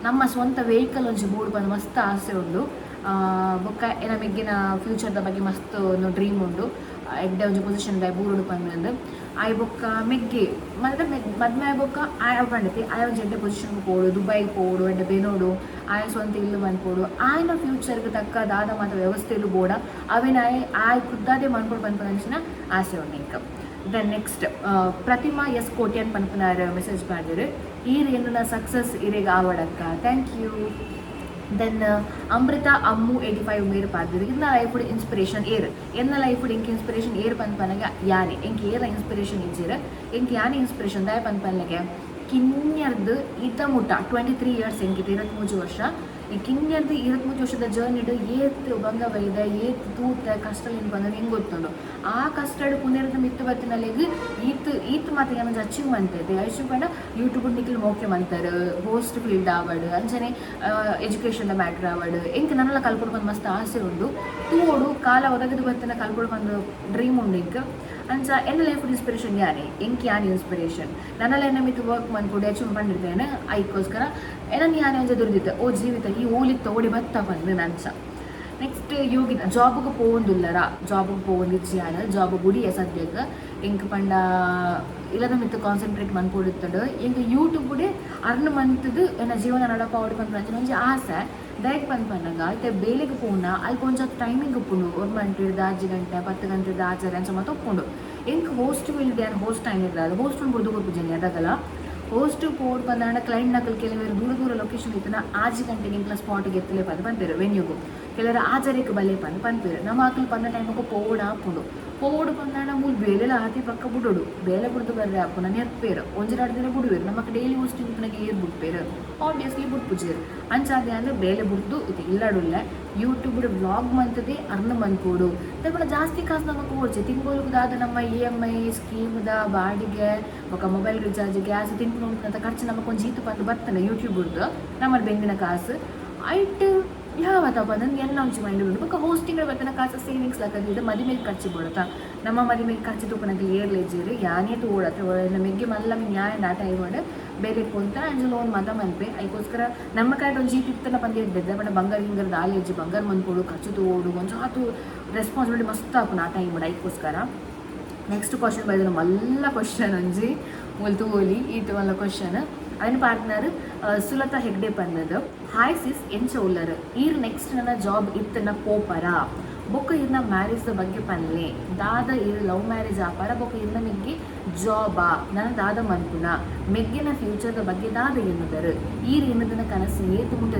ನಮ್ಮ ಸ್ವಂತ ವೆಹಿಕಲ್ ಒಂಜಿ ಬೋಡು ಪಂದ್ ಮಸ್ತ್ ಆಸೆ ಉಂಡು. ಬೊಕ್ಕ ಎನ್ನ ಮೆಗ್ಗಿನ ಫ್ಯೂಚರ್ದ ಬಗ್ಗೆ ಮಸ್ತ್ ಒಂದು ಡ್ರೀಮ್ ಉಂಡು. ಎಡ್ಡೆ ಒಂಜಿ ಪೊಸಿಷನ್ ಬೂರುಡು ಪಂದ್. ಆಯ್ ಬೊಕ್ಕ ಮೆಗ್ಗೆ ಮಲ್ದ ಮದ್ಮೆ ಆಯ್ ಬೊಕ್ಕ ಆಯ್ ಪಂಡತಿ ಆಯ್ ಒಂಜಿ ಎಡ್ಡೆ ಪೊಸಿಷನ್ ಪೋಡು, ದುಬೈಗೆ ಪೋಡು, ಎಡ್ಡೆ ಬೆನೋಡು, ಆಯ್ ಸ್ವಂತ ಇಲ್ಲು ಮನ್ಪೋಡು, ಆಯ್ನ ಫ್ಯೂಚರ್ಗೆ ತಕ್ಕ ದಾದ ಮಾತ ವ್ಯವಸ್ಥೆಲು ಬೋಡ ಅವೆನ್ ಆಯ್ ಆಯ್ ಖುದ್ದಾದೆ ಮನ್ಪೊಡು ಪನ್ಪುನಂಚಿನ ಆಸೆ ಉಂಡು ಎಂಕ್. Then next Pratima S Kotian ಪನ್ಪುನಾರ್ message ಪಾಡ್ದೆರ್. ಈರ್ ಎನ್ನುನ ಸಕ್ಸಸ್ ಇರೆಗ್ ಆವಡಕ್ಕ. Thank you. Then Amrutha Ammu 85 ಮೇರ್ ಪಾಡ್ದೆರ್, ಇರ್ನ ಲೈಫ್ ಇನ್ಸ್ಪಿರೇಷನ್ ಏರ್? ಎನ್ನ ಲೈಫ್ ಎಂಕ್ ಇನ್ಸ್ಪಿರೇಷನ್ ಏರ್ ಪನ್ಪನಗ ಯಾನೆ. ಎಂಕ್ ಏರ ಇನ್ಸ್ಪಿರೇಷನ್ ಇಜ್ಜೆರ್, ಎಂಕ್ ಯಾನೆ ಇನ್ಸ್ಪಿರೇಷನ್. ದಾಯ ಪನ್ಪನ್ಲೆಗೆ, ಕಿನ್ಯರ್ದ್ ಇತ ಮುಟ್ಟ 23 ಇಯರ್ಸ್ ಎಂಕಿತ, 23 ವರ್ಷ. ಈ ಕಿನ್ಯರ್ದ್ 23 ವರ್ಷದ ಜರ್ನಿಡ್ ಏತ್ ಬಂಗ ಬೈದ, ಏತ್ ತೂತ ಕಷ್ಟ ಪಂದ್ ಎಂಕ್ ಗೊತ್ತುಂಡು. ಆ ಕಷ್ಟಡ್ ಪುನೆರ್ದ ಮಿತ್ತ್ ಬತ್ತಿನಲೆಗ್ ಈತ್ ಈತ್ ಮಾತ ಯಾನ್ ಅಚೀವ್ ಮಂತೆ. ಅಚೀವ್ ಪಂಡ ಯೂಟ್ಯೂಬ್ ನಿಕುಲು ಮೋಕೆ ಮಂತರ್, ಹೋಸ್ಟ್ ಫೀಲ್ಡ್ ಆವಡ್, ಅಂಚನೆ ಎಜುಕೇಷನ್ ಮ್ಯಾಟರ್ ಆವಡ್. ಎಂಕ್ ನನಲ ಕಲ್ಪೊಡು ಪಂದ್ ಮಸ್ತ್ ಆಸೆ ಉಂಡು. ತೂವೊಡು, ಕಾಲ ಒದಗದು ಬತ್ತಿನ ಕಲ್ಪೊಡು ಪಂದ್ ಡ್ರೀಮ್ ಉಂಡು ಎಂಕ್. ಅಂಚ ಎನ್ನ ಲೈಫ್ ಇನ್ಸ್ಪಿರೇಷನ್ ಯಾನೆ, ಎಂಕ್ ಯಾನ್ ಇನ್ಸ್ಪಿರೇಷನ್. ನನಲ ಎನ್ನ ಮಿತ್ತ್ ವರ್ಕ್ ಮನ್ಪೊಡು, ಅಚೀವ್ ಪಂಡಿರ್ತೇನೆ. ಐಕ್ಕೋಸ್ಕರ ಎನನ್ ಯಾನೆ ಒಂಜಿ ದುರ್ದಿತ್ತೆ, ಓ ಜೀವಿತ ಈ ಓಲಿತ್ತ ಓಡಿ ಬತ್ತ ಪಂದ್ ನಂಚ. ನೆಕ್ಸ್ಟ್ ಯೋಗಿ, ಜಾಬ್ಗೆ ಪೋವೊಂದುಲ್ಲರ? ಜಾಬ್ಗೆ ಪೋವೊಂದಿಜ್ಜಿ. ಜಾಬ್ ಬುಡಿಯ ಸದ್ಯಕ್ಕೆ. ಎಂಕ್ ಪಂಡ ಇಲ್ಲದ ಮಿತ್ತ್ ಕಾನ್ಸಂಟ್ರೇಟ್ ಮನ್ಪೊಡಿತ್ತುಂಡು. ಎಂಕ್ ಯೂಟ್ಯೂಬ್ ಅರ್ನ್ ಮಂತುದು ಎನ್ನ ಜೀವನ ನಡಪಾವೊಡು ಪನ್ಪುನ ಒಂಜಿ ಆಸೆ. ದಯಕ್ ಪನ್ಪನ್ನಗ ಇತ್ತೆ ಬೇಲೆಗ್ ಪೋನ ಅಲ್ಪ ಒಂಜಿ ಟೈಮಿಂಗ್ ಉಪ್ಪುಂಡು. 1 ಗಂಟೆರ್ದ್ 6 ಗಂಟೆ, 10 ಗಂಟೆರ್ದ್ ಆಜರೆ ಅಂಚ ಮಾತ ಉಪ್ಪುಂಡು. ಎಂಕ್ ಹೋಸ್ಟ್ ಫೀಲ್ಡ್, ಯಾನ್ ಹೋಸ್ಟ್ ಆಯ್ನಿರ್ದ ಹೋಸ್ಟ್ ಬುಡ್ದು ಕೊರ್ಪುಜೆನಿ ಅದಗಲ. ಹೋಸ್ಟ್ ಪೋಡ್ ಪಂದಾಂಡ ಕ್ಲೈಂಟ್ ನಕಲ್ ಕೆಲವರು ದೂರ ದೂರ ಲೊಕೇಶನ್ ಇತ್ತಿನ 6 ಗಂಟೆಗೆ ಎಂಕ್ಲ ಸ್ಪಾಟ್ಗೆ ಎತ್ತಲೆ ಪಂದ್ ಪನ್ಪೆರ್ ವೆನ್ಯೂಗು. ಕೆಲವರು ಆಜರೆಕ್ ಬಲೆ ಪಂದ್ ಪನ್ಪೆರ್. ನಮ್ಮ ಅಕುಲು ಪಂದ ಟೈಮ್ಗೆ ಪೋವೊಡು ಆಪುಂಡು. ಪೋವೊಡು ಪಂದಾಂಡ ಮೂಲು ಬೇಲೆಲ ಆತಿ ಪಕ್ಕ ಬುಡೊಡು. ಬೇಲೆ ಬುಡ್ದು ಬರ್ರೆ ಆಪುನ ನೆರ್ಪೇರು, ಒಂಜಿ ರಡ್ಡ್ ದಿನ ಬುಡುವೆರ್. ನಮಕ್ ಡೈಲಿ ಹೋಸ್ಟಿಂಗ್ ಉಪ್ಪುನಗ ಏರ್ ಬುಡ್ಪೇರು? ಆಬ್ವಿಯಸ್ಲಿ ಬುಡ್ಪುಜೆರ್. ಅಂಚಾದೆ ಅಂದ್ರೆ ಬೇಲೆ ಬುಡ್ದು ಇದು ಇಲ್ಲಡುಲ್ಲೆ. ಯೂಟ್ಯೂಬ್ ವ್ಲಾಗ್ ಮಂತದೆ ಅರ್ನ್ ಮನ್ಪೊಡು ತಪ್ಪಣ ಜಾಸ್ತಿ ಕಾಸು ನಮಕ್ ಬೋಡ್ಚಿ. ತಿಂಗೊಳುಗು ದಾದ ನಮ್ಮ ಇಎಂಐ, ಸ್ಕೀಮ್ದ ಬಾಡಿಗೆ, ಬೊಕ ಮೊಬೈಲ್ ರೀಚಾರ್ಜ್, ಗ್ಯಾಸ್, ತಿನ್ಪುನ ಉಂಪುನಂತ ಖರ್ಚು ನಮಕ್ ಒಂಜಿ ಈತು ಪಂದ್ ಬರ್ತದೆ ಯೂಟ್ಯೂಬ್ ಹುಡ್ದು ನಮ್ಮ ಬೆಂದಿನ ಕಾಸು ಐಟ್ ಯಾವತ್ತ ಪಂದ್ ಎನ್ನ ಒಂಜಿ ಮೈಂಡ್ ಉಂಡು. ಬೊಕ ಹೋಸ್ಟಿಂಗ್ ಬತ್ತನ ಕಾಸು ಸೇವಿಂಗ್ಸ್ ಲಾಕ ಮದಿಮೆಗೆ ಖರ್ಚು ಬೋಡತ್ತ. ನಮ್ಮ ಮದಿಮೆಗೆ ಖರ್ಚು ತೂಪನಕ್ಕೆ ಏರ್ಲೆಜ್ಜೆರ್, ಯಾನೇ ತೂವೊಡತ್ತ. ಮೆಗ್ಗೆ ಮಲ್ಲ ನ್ಯಾಯ ನಾಟ ಇವಾಡ ಬೇಲೆ ಪೊಂತ ಅಂಚ ಲೋನ್ ಮಾತ ಮನ್ಪೆ. ಐಕೋಸ್ಕರ ನಮ್ಮ ಕಡೆ ಒಂಜಿ ಇತ್ತನ ಪಂದ್ ಎಡ್ಡೆದ ಬಟ್ ಬಂಗಾರ ಗಿಂಗಾರ ದಾಲೇಜ್ ಬಂಗಾರ ಮನ್ಪೊಡು, ಖರ್ಚು ತೂವೊಡು, ಒಂಜಿ ಆತು ರೆಸ್ಪಾನ್ಸಿಬಿಲಿಟಿ ಮಸ್ತ್ ಆಪುನ ಆ ಟೈಮ್. ಐಕೋಸ್ಕರ ನೆಕ್ಸ್ಟ್ ಕ್ವಶನ್ ಬೈದನ. ಮಲ್ಲ ಕ್ವಶನ್ ಒಂಜಿ ಮೂಲು ತೂವೊಲಿ. ಈತ್ ಮಲ್ಲ ಕ್ವಶನ್. ಅವನ ಪಾರ್ಟ್ನರ್ ಸುಲತಾ ಹೆಗ್ಡೆ ಪಂದದು, ಹಾಯ್ ಸಿಸ್, ಎಂಚ ಉಲ್ಲರ್ ಈರ್? ನೆಕ್ಸ್ಟ್ ನನ್ನ ಜಾಬ್ ಇತ್ತನ ಪೋಪರ? ಬೊಕ್ಕ ಇರ್ನ ಮ್ಯಾರೇಜ್ ಬಗ್ಗೆ ಪನ್ಲೆ. ದಾದ ಇರ್ ಲವ್ ಮ್ಯಾರೇಜ್ ಆಪಾರ? ಬೊಕ್ಕ ಇರ್ನ ಮೆಗ್ಗೆ ಜಾಬಾ? ನನ್ನ ದಾದ ಮನ್ಪುನ? ಮೆಗ್ಗೆನ ಫ್ಯೂಚರ್ದ ಬಗ್ಗೆ ದಾದ ಎನ್ನುದರು? ಈರ್ ಎನ್ನುದನ ಕನಸು ಏತು ಮುಟ್ಟ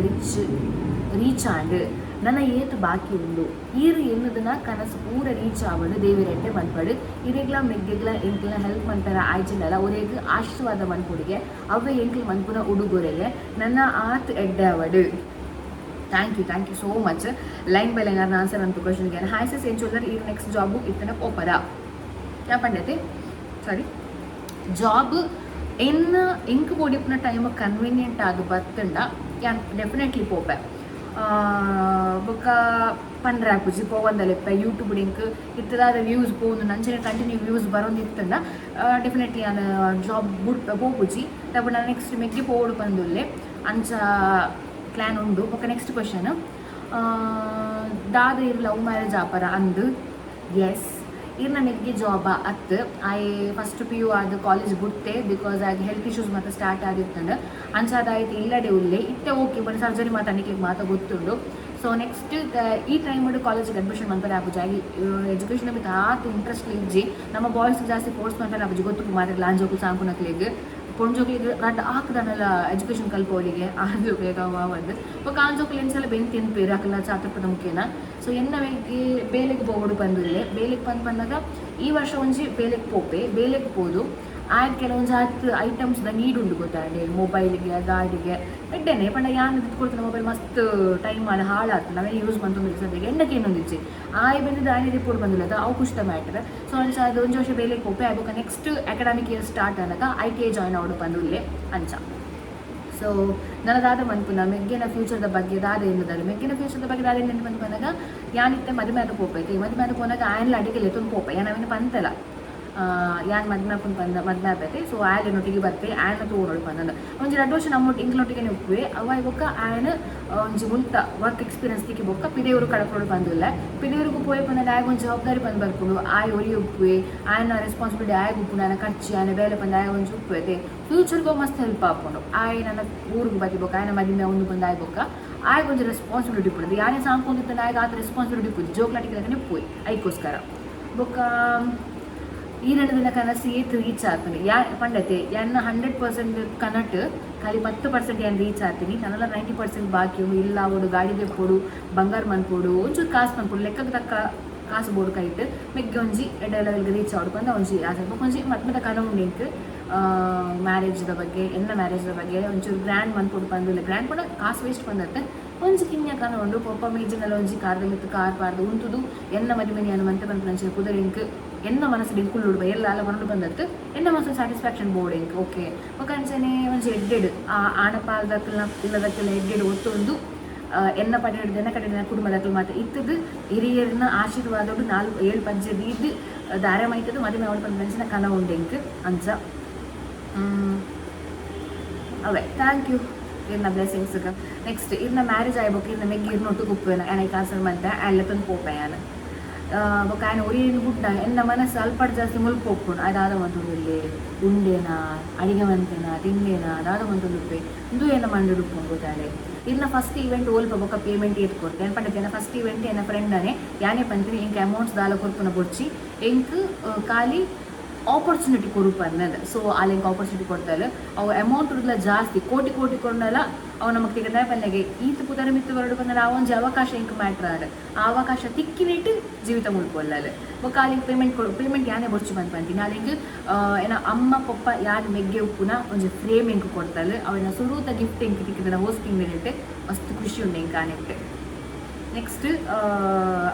ರೀಚ್ ಆಂಡ್? ನನ್ನ ಏತು ಬಾಕಿ ಉಂಡು? ಈರು ಎನ್ನುದನ ಕನಸು ಪೂರ ರೀಚ್ ಆವಡು, ದೇವಿರೆಡ್ಡೆ ಮನ್ಪಡು. ಇರೆಗ್ಲ ಮೆಗ್ಗೆಗ್ಲ ಎಂಕ್ಲ ಹೆಲ್ಪ್ ಮನ್ಪರ ಆಯ್ಚಿಂಡಲ ಒರೆಗ್ ಆಶೀರ್ವಾದ ಮನ್ಪುಡಿಗೆ. ಅವ್ವೆ ಎಂಕ್ಲ ಮನ್ಪುನ ಉಡುಗೊರೆಗೆ. ನನ್ನ ಆತ್ ಎಡ್ಡೆ ಆವಡು. Thank you, thank you so much. Line by line answer ಅಂತ ಕ್ವಶನ್ಗೆ. ಹಾಯ್ ಸಿಸ್, ಎಂಚ ಈ ನೆಕ್ಸ್ಟ್ ಜಾಬ್ ಇತ್ತನ ಪೋಪರ? ಯಾ ಪಂಡತೆ, ಸಾರಿ, ಜಾಬ್ ಎನ್ನ ಎಂಕ್ ಬೋಡಿಪ್ಪುನ ಟೈಮ್ ಕನ್ವೀನಿಯಂಟ್ ಆದ್ ಬತ್ತುಂಡ ಯಾನ್ ಡೆಫಿನೆಟ್ಲಿ ಪೋಪೆ. ಬೊಕ್ಕ ಪಂಡ್ರೆ ಆಪುಜಿ, ಪೋವಂದಲೆಪ್ಪ. ಯೂಟ್ಯೂಬ್ ಎಂಕ್ ಇತ್ತದಾದ ವ್ಯೂಸ್ ಪೋವೊಂದು ಅಂಚನೆ ಕಂಟಿನ್ಯೂ ವ್ಯೂಸ್ ಬರೋಂದಿತ್ತುಂಡ ಡೆಫಿನೆಟ್ಲಿ ಯಾನ್ ಜಾಬ್ ಬುಡ್ ಪೋಪುಜಿ. ತಪ್ಪು ನೆಕ್ಸ್ಟ್ ಮೆಗ್ಗಿ ಪೋವೊಡು ಪಂದುಲ್ಲೆ, ಅಂಚ ಪ್ಲ್ಯಾನ್ ಉಂಡು. ಬೊಕ್ಕ ನೆಕ್ಸ್ಟ್ ಕ್ವಶನ್, ದಾದ ಇರ್ ಲವ್ ಮ್ಯಾರೇಜ್ ಆಪರ? ಅಂದು ಎಸ್. ಇರ್ನ ಮೆಗ್ಗೆ ಜಾಬ? ಅತ್ತು. I first PU ಆದ ಕಾಲೇಜ್ ಬುಡ್ತೆ, because ಆಗ ಹೆಲ್ತ್ ಇಶ್ಯೂಸ್ ಮಾತ ಸ್ಟಾರ್ಟ್ ಆಗಿತ್ತಂಡು. ಅಂಚಾದಾಯ್ತು ಇಲ್ಲಡೆ ಉಲ್ಲೆ. ಇತ್ತೆ ಓಕೆ, ಬಟ್ ಸರ್ಜರಿ ಮಾತ ನಿಕ್ಲಿಗೆ ಮಾತ ಗೊತ್ತುಂಡು. ಸೊ ನೆಕ್ಸ್ಟ್ ಈ ಟೈಮ್ ಕಾಲೇಜಿಗೆ ಅಡ್ಮಿಷನ್ ಮನ್ಪರೆ ಆಪುಜಿ. ಆಗಿ ಎಜುಕೇಷನ್ ಮಿತ್ತ್ ಆತ್ ಇಂಟ್ರೆಸ್ಟ್ ಇಜ್ಜಿ. ನಮ್ಮ ಬಾಯ್ಸ್ ಜಾಸ್ತಿ ಫೋರ್ಸ್ ಮನ್ಪರೆ ಆಪುಜಿ, ಗೊತ್ತು ಮಾತ್ರ. ಲಾಂಜೋಕು ಸಾಂಕುನಕ್ಲೆಗ್ ಪೊಂಜೋಕ್ಲೆಗ್ ರಡ್ಡ್ ಆಕ್ದನಲ ಎಜುಕೇಷನ್ ಕಲ್ಪೋಲಿಗೆ ಆಂಜೋಕ್ಲೆಗ್ ಅವ ಒಂದು. ಬೊಕ್ಕ ಆಂಜೋಕ್ಲು ಎಂಚಲ ಬೆನ್ ತಿನ್ಪೇರು, ಅಕಲ್ನ ಚಾತುರ್ಪದ ಮುಖೇನ. ಸೊ ಎನ್ನ ಮೆಗ್ಗೆ ಬೇಲೆಗ್ ಪೋವೊಡು ಪಂದುಲ್ಲೆ. ಬೇಲೆಗ್ ಪಂದ್ ಪನ್ನಗ ಈ ವರ್ಷ ಒಂಜಿ ಬೇಲೆಗ್ ಪೋಪೆ. ಬೇಲೆಗ್ ಪೋದು ಆಯ್ತು ಕೆಲವೊಂಜಿ ಆತ್ ಐಟಮ್ಸ್ ದ ನೀಡ್ ಉಂಡು ಗೊತ್ತಾಂಡೆ, ಮೊಬೈಲ್ಗೆ, ಗಾಡಿಗೆ ಎಡ್ಡೆನೆ. ಪಂಡ ಯಾನ್ ಕೊಡ್ತಿನ ಮೊಬೈಲ್ ಮಸ್ತ್ ಟೈಮ್ ಆನ ಹಾಳಾತು, ನಾವೇನು ಯೂಸ್ ಮಂತೊಂದಿಲ್ಲ ಸದ್ಯಕ್ಕೆ. ಎಣ್ಣಕ್ಕೆ ಏನೊಂದಿಜ್ಜಿ ಆಯ್ ಬಂದಿದ್ದು ಆಯ್ನೆ ರಿಪೋರ್ಟ್ ಬಂದಿಲ್ಲ, ಅದು ಅವು ಖುಷಿದ ಮ್ಯಾಟರ್. ಸೊ ಅಂಚ ಅದು ಒಂಜಿ ವರ್ಷ ಬೇಲೆಗ್ ಪೋಪೆ. ಆಯ್ಬೊಕ್ಕ ನೆಕ್ಸ್ಟ್ ಅಕಾಡೆಮಿಕ್ ಇಯರ್ ಸ್ಟಾರ್ಟ್ ಆನಗ ಐಟಿಐ ಜಾಯ್ನ್ ಆವೊಡು ಪಂದುಲ್ಲೆ ಅಂಚ. ಸೊ ನನ್ನ ದಾದ ಮನ್ಪುನ? ಮೆಗ್ಗೆನ ಫ್ಯೂಚರ್ದ ಬಗ್ಗೆ ದಾದ ಎನ್ನುದಾರೆ? ಮೆಗ್ಗೆನ ಫ್ಯೂಚರ್ದ ಬಗ್ಗೆ ದಾದ ಎನ್ನು ಪಂದ್ ಪನ್ನಗ ಯಾನಿತ್ತೆ ಮದುವೆ ಆದ ಪೋಪೈತೆ. ಮದುವೆ ಆದ ಪೋನಾಗ ಆಯನ್ಲ ಅಡಿಗೆ ಲೆತ್ತೊಂದು ಪೋಪೆ. ಯಾನ್ ಅವಿನ ಪಂತಲ, ಯಾನ್ ಮದ್ಮೆ ಆಪುನ ಪಂದ ಮದ್ಮೆ ಆಪೈತೆ, ಸೊ ಆಯನೊಟ್ಟಿಗೆ ಬರ್ತೆ, ಆಯನ ತೂವೊಡು ಪಂದಂದ. ಒಂಜಿ 2 ವರ್ಷ ನಮ್ಮ ಇಂಕ್ಲೊಟ್ಟಿಗೆ ಉಪ್ಪುವೆ. ಅವ ಬೊಕ್ಕ ಆಯನ ಒಂಜಿ ಮುಲ್ತ ವರ್ಕ್ ಎಕ್ಸ್ಪೀರಿಯನ್ಸ್ ತಿಕ್ಕಿ ಬೊಕ್ಕ ಪಿದೆಯೂರು ಕಡಪೊಡು ಪಂದುಲ್ಲ. ಪಿದೆಯೂರುಗು ಪೋಯೆ ಪಂಡ ಆಯಗ್ ಒಂಜಿ ಜವಾಬ್ದಾರಿ ಪಂದ್ ಬರ್ಪುಂಡು. ಆಯ್ ಒರಿ ಉಪ್ಪುವೆ, ಆಯನ ರೆಸ್ಪಾನ್ಸಿಬಿಲಿಟಿ ಆಯಗ್ ಉಪ್ಪುಂಡು. ಆಯನ ಖರ್ಚು, ಆಯನ ಬೇಲೆ ಪಂದ ಆಯ ಒಂಜಿ ಉಪ್ಪುವೆ. ಫ್ಯೂಚರ್ಗೂ ಮಸ್ತ್ ಹೆಲ್ಪ್ ಆಪುಂಡು. ಆಯ್ ನನ್ನ ಊರಿಗೆ ಬತ್ತಿ ಬೊಕ್ಕ ಆಯನ ಮದಿಮೆ ಒಂದು ಬಂದು ಆಯ್ ಬೊಕ್ಕ ಆಯಗ್ ಒಂಜಿ ರೆಸ್ಪಾನ್ಸಿಬಿಲಿಟಿ ಉಪ್ಪುಂಡು. ಯಾನೇ ಸಾಂಕೊಂದಿತ್ತ ಆಯಗ್ ಆತ ರೆಸ್ಪಾನ್ಸಿಬಿಲಿಟಿ ಉಪ್ಪುಜಿ, ಜೋಕ್ಲಾಟಿಗೆ ಉಪ್ಪುವೆ. ಐಕೋಸ್ಕರ ಬೊಕ್ಕ ಈರೆಣ್ಣದಿನ ಕನಸು ಏತ್ ರೀಚ್ ಆತುಂಡು ಯಾ ಪಂಡತೆ ಎನ್ನ 100% ಕನಟ್ ಖಾಲಿ 10% ಯಾನ್ ರೀಚ್ ಆತೀನಿ. ನನಲ 90% ಬಾಕಿ ಉಂಡು. ಇಲ್ಲ ಆವೊಡು, ಗಾಡಿ ದೆಪ್ಪೊಡು, ಬಂಗಾರ ಮನ್ಪೊಡು, ಒಂಚೂರು ಕಾಸು ಮನ್ಪೊಡು, ಲೆಕ್ಕಗ್ ತಕ್ಕ ಕಾಸು ಬೋಡು ಕೈಟ್ ಮೆಗ್ಗೆ ಒಂಜಿ ಎಡ್ಡೆ ಲೆವೆಲ್ಗ್ ರೀಚ್ ಆವೊಡು ಪಂದ್ ಒಂಜಿ ಆಸೆ. ಬೊಕ ಒಂಜಿ ಮದ್ಮೆದ ಕನ ಉಂಡು ಎಂಕ್. ಮ್ಯಾರೇಜ್ದ ಬಗ್ಗೆ, ಎನ್ನ ಮ್ಯಾರೇಜ್ದ ಬಗ್ಗೆ ಒಂಚೂರು ಗ್ರ್ಯಾಂಡ್ ಮನ್ಪೊಡು ಪಂದ್. ಗ್ರ್ಯಾಂಡ್ ಪಂಡ ಕಾಸು ವೇಸ್ಟ್ ಪಂದತ್ತೆ, ಒಂಜಿ ಕಿನ್ಯ ಕನ ಉಂಡು. ಪೊಪ್ಪ ಮೇಜಿನಲ ಒಂಜಿ ಕಾರ್ದ ಮಿತ್ತ್ ಕಾರ್ ಪಾಡ್ದ್ ಉಂತುದು ಎನ್ನ ಮದಿಮೆನ್ ಯಾನ್ ಮಂತೆ ಪನ್ಪುನಂಚಿನ ಪುದರ್ ಎಂಕ್ ಎನ್ನ ಮನಸ್ಸುಡು ಎಂಕ್ ಕುಲ್ಲುಡು ಏರ್ಲ ದಾಲ ಪನೊಡು ಪಂದತ್ತ್, ಎನ್ನ ಮನಸ್ಸು ಸ್ಯಾಟಿಸ್ಫ್ಯಾಕ್ಷನ್ ಬೋಡು ಎಂಕ್. ಓಕೆ, ಬೊಕ ಅಂಚನೆ ಒಂಜಿ ಎಡ್ಡೆಡ್ ಆ ಆಣ ಪಾಲ್ದಕಲ್ನ ಇಲ್ಲದಕಲ್ನ ಎಡ್ಡೆಡ್ ಒತ್ತೊಂದು ಎನ್ನ ಪಡೆಡ್ ಎನ್ನ ಕಡೆ ಕುಟುಂಬದಕುಲು ಮಾತ ಇತ್ತುದು ಹಿರಿಯರ್ನ ಆಶೀರ್ವಾದೊಡು ನಾಲ್ ಏಳ್ ಪಜ್ಜೆ ದೀದ್ ದಾರೆ ಮೈತುದು ಮದಿಮೆ ಆವೊಡು ಪನ್ಪಿನಂಚಿನ ಕನ ಉಂಡು ಎಂಕ್ ಅಂಚ. ಅವೇ, thank you ಇರ್ನ ಬ್ಲೆಸ್ಸಿಂಗ್ಸ್ಗ್. ನೆಕ್ಸ್ಟ್, ಇರ್ನ ಮ್ಯಾರೇಜ್ ಆಯಿ ಬೊಕ್ಕ ಇರ್ನ ಮೆಗ್ಗಿ ಇರ್ನೊಟ್ಟುಗು ಉಪ್ಪುವೆನ? ಯಾನ್ ಐಕ್ ಆನ್ಸರ್ ಮಲ್ತೆ, ಆಯನ್ ಲೆತ್ತೊಂದು ಪೋಪೆ ಯಾನ್. ಬೊಕ್ಕ ಆಯನ್ ಒರಿಯನ್ ಬುಡ್ಡ ಎನ್ನ ಮನಸ್ಸು ಅಲ್ಪಡ್ ಜಾಸ್ತಿ ಮುಲ್ಪ ಉಪ್ಪುಂಡು. ಆಯೆ ದಾದ ಮಂತೊಂದುಲ್ಲೆ, ಉಂಡೇನಾ, ಅಡಿಗೆ ಮಂತೆನಾ, ತಿಂಡೇನಾ, ದಾದ ಮಂತೊಂದುಪ್ಪೆ, ಉಂದು ಎನ್ನ ಮಂಡೆಡ್ ಉಪ್ಪುಂಡು ಗೊತ್ತಾಂಡೆ. ಇರ್ನ ಫಸ್ಟ್ ಈವೆಂಟ್ ಒಲ್ಪ ಬೊಕ್ಕ ಪೇಮೆಂಟ್ ಏತ್ ಕೊರ್ತೆ? ಯಾನ್ ಪಂಡೆ ಎನ್ನ ಫಸ್ಟ್ ಈವೆಂಟ್ ಎನ್ನ ಫ್ರೆಂಡನೇ. ಯಾನೇ ಪಂತಿನಿ ಎಂಕ್ ಅಮೌಂಟ್ಸ್ ದಾಲ ಕೊರ್ಪುನ ಬೊಡ್ಚಿ, ಎಂಕ್ ಖಾಲಿ ಆಪರ್ಚುನಿಟಿ ಕೊರು ಪಂದ್. ಸೊ ಆಲ್ ಎಂಕ್ ಆಪರ್ಚುನಿಟಿ ಕೊರ್ತಾಲ್. ಅವು ಅಮೌಂಟ್ ಉರ್ದ್ಲ ಜಾಸ್ತಿ ಕೋಟಿ ಕೋಟಿ ಕೊರ್ಂಡಲ ಅವು ನಮಕ್ ತಿಕ್ಕಂದ ಪನ್ನೆಗೆ. ಈತ್ ಪುದರ್ ಮಿತ್ತ್ ಬರೊಡು ಪಂಡ ಆ ಒಂಜಿ ಅವಕಾಶ ಎಂಕ್ ಮ್ಯಾಟ್ರ್ ಆಂಡ್. ಆ ಅವಕಾಶ ತಿಕ್ಕಿನೆಟ್ ಜೀವಿತ ಮುಲ್ಪೊಲ್ಲಲ್. ಬೊಕ್ಕ ಆಲ್ ಪೇಮೆಂಟ್ ಕೊಡು, ಪೇಮೆಂಟ್ ಯಾನೇ ಬೊಡ್ಚಿ ಪಂದ್ ಪಂತೀನಿ. ಆಲ್ ಎಂಕ್ ಎನ್ನ ಅಮ್ಮ ಪೊಪ್ಪ ಯಾನ್ ಮೆಗ್ಗೆ ಉಪ್ಪುನ ಒಂಜಿ ಫ್ರೇಮ್ ಎಂಕ್ ಕೊರ್ತಾಲ್. ಅವೆನ ಸುರೂತ ಗಿಫ್ಟ್ ಎಂಕ್ ತಿಕ್ಕಿದ ಹೋಸ್ಟಿಂಗ್ ಮಿನಿಟ್. ಮಸ್ತ್ ಖುಷಿ ಉಂಡು ಎಂಕ್ ಆನೆಟ್. ನೆಕ್ಸ್ಟ್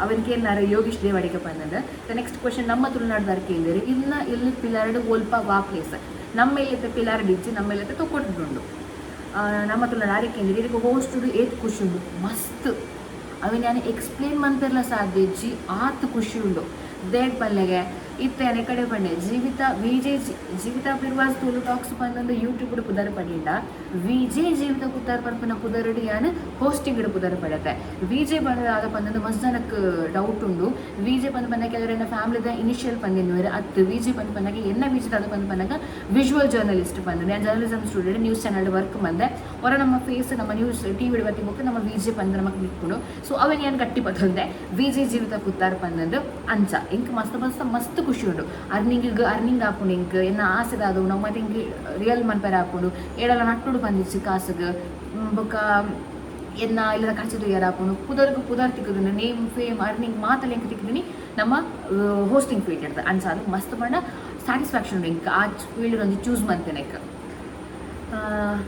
ಅವನ್ ಕೇನ್ನಾರ Yogish Devadiga ಪಂದಂದ. The next question ನಮ್ಮ ತುಳುನಾಡ್ದಾರ್ ಕೇಂದಿರು, ಇನ್ನ ಇಲ್ಲಿ ಪಿಲಾರ್ಡ್ ಒಲ್ಪ ವಾ ಪ್ಲೇಸ್? ನಮ್ಮ ಇಲ್ಲത്തെ ಪಿಲಾರ್ಡ್ ಇಜ್ಜಿ, ನಮ್ಮ ಇಲ್ಲത്തെ ತೊಕ್ಕೊಟ್ಟುಂಡು. ನಮ್ಮ ತುಳುನಾಡು ಆರೆ ಕೇಂದಿರು, ಇದಕ್ಕೆ ಹೋಸ್ಟ್ ಏತ್ ಖುಷಿ ಉಂಡು? ಮಸ್ತ್. ಅವಿನ ಯಾನ್ ಎಕ್ಸ್ಪ್ಲೇನ್ ಮನ್ಪೆರ್ಲ ಸಾಧ್ಯ ಇಜ್ಜಿ, ಆತ್ ಖುಷಿ ಉಂಡು. ದೇಡ್ ಪಲ್ಲೆಗೆ ಇತ್ತೆ ಯಾನ್ ಕಡೆ ಪಂಡೆ ಜೀವಿತ ವಿಜೆ ಜೀವಿತ ಬಿರ್ವಾಸ್ ತುಳು ಟಾಕ್ಸ್ ಪಂದಂದು ಯೂಟ್ಯೂಬ್ ಪುದರ್ ಪಡಿಂಡ, ವಿಜೆ ಜೀವಿತ ಪುದರ್ ಪನ್ಪಿನ ಪುದರುಡು ಯಾನ್ ಹೋಸ್ಟಿಂಗ್ ಪುದರ್ ಪಡತೆ. ವಿಜೆ ಪಂಡ ದಾದ ಪಂದಂದು ಮಸ್ತ್ ಜನಕ್ ಡೌಟ್ ಉಂಡು. ವಿಜೆ ಪಂದ್ ಪನ್ನಗ ಕೆಲವರು ಎನ್ನ ಫ್ಯಾಮಿಲಿದ ಇನಿಷಿಯಲ್ ಪಂದಿನ್ನುವೆರ್. ಅತ್, ವಿಜೆ ಪಂದ್ ಪನ್ನಗ ಎನ್ನ ವಿಜೆ ದಾದ ಪಂದ್ ಪನ್ನಗ ವಿಜುವಲ್ ಜರ್ನಲಿಸ್ಟ್ ಪಂದ್. ಯಾನ್ journalism student, news channel work ಮಂದೆ. ಹೊರ ನಮ್ಮ ಫೇಸ್ ನಮ್ಮ ನ್ಯೂಸ್ ಟಿವಿ ಬತ್ತಿ ಬೊಕ್ಕ ನಮ್ಮ ವಿಜೆ ಪಂದ್ ನಮಕ್ ನಿಕ್ಕುಂಡು. ಸೊ ಅವನ್ ಯಾನ್ ಗಟ್ಟಿ ಪತ್ತೊಂದೆ ವಿಜೆ ಜೀವಿತ ಕುತ್ತಾರ್ ಪಂದಂದು. ಅಂಚ ಎಂಕ್ ಮಸ್ತ್ ಮಸ್ತ್ ಮಸ್ತ್ ಖುಷಿ ಉಂಡು. ಅರ್ನಿಂಗ್ ಅರ್ನಿಂಗ್ ಆಪುಂಡು ಎಂಕ್. ಎನ್ನ ಆಸೆ ದಾದ ನಾವು ಮತ್ತೆ ಎಂಕ್ ರಿಯಲ್ ಮನ್ಪೆರೆ ಆಪುಂಡು. ಏಡಲ ನಟ್ಟುಡು ಬಂದಿಚ್ಚಿ ಕಾಸುಗ್. ಬೊಕ್ಕ ಎನ್ನ ಇಲ್ಲದ ಖರ್ಚು ತೂಯರ ಆಪುಂಡು. ಪುದರ್ಗ್ ಪುದರ್ ತಿಕ್ಕುದುಂಡು. ನೇಮ್ ಫೇಮ್ ಅರ್ನಿಂಗ್ ಮಾತಲ ಎಂಕ್ ತಿಕ್ಕುದಿನಿ ನಮ್ಮ ಹೋಸ್ಟಿಂಗ್ ಫೀಲ್ಡ್ ಇರ್ತದೆ. ಅಂಚ ಅದು ಮಸ್ತ್ ಪಂಡ ಸ್ಯಾಟಿಸ್ಫ್ಯಾಕ್ಷನ್ ಉಂಡು ಎಂಕ್ ಆ ಫೀಲ್ಡ್ ಒಂಜಿ ಚೂಸ್ ಮಂತೆನೆಕ್.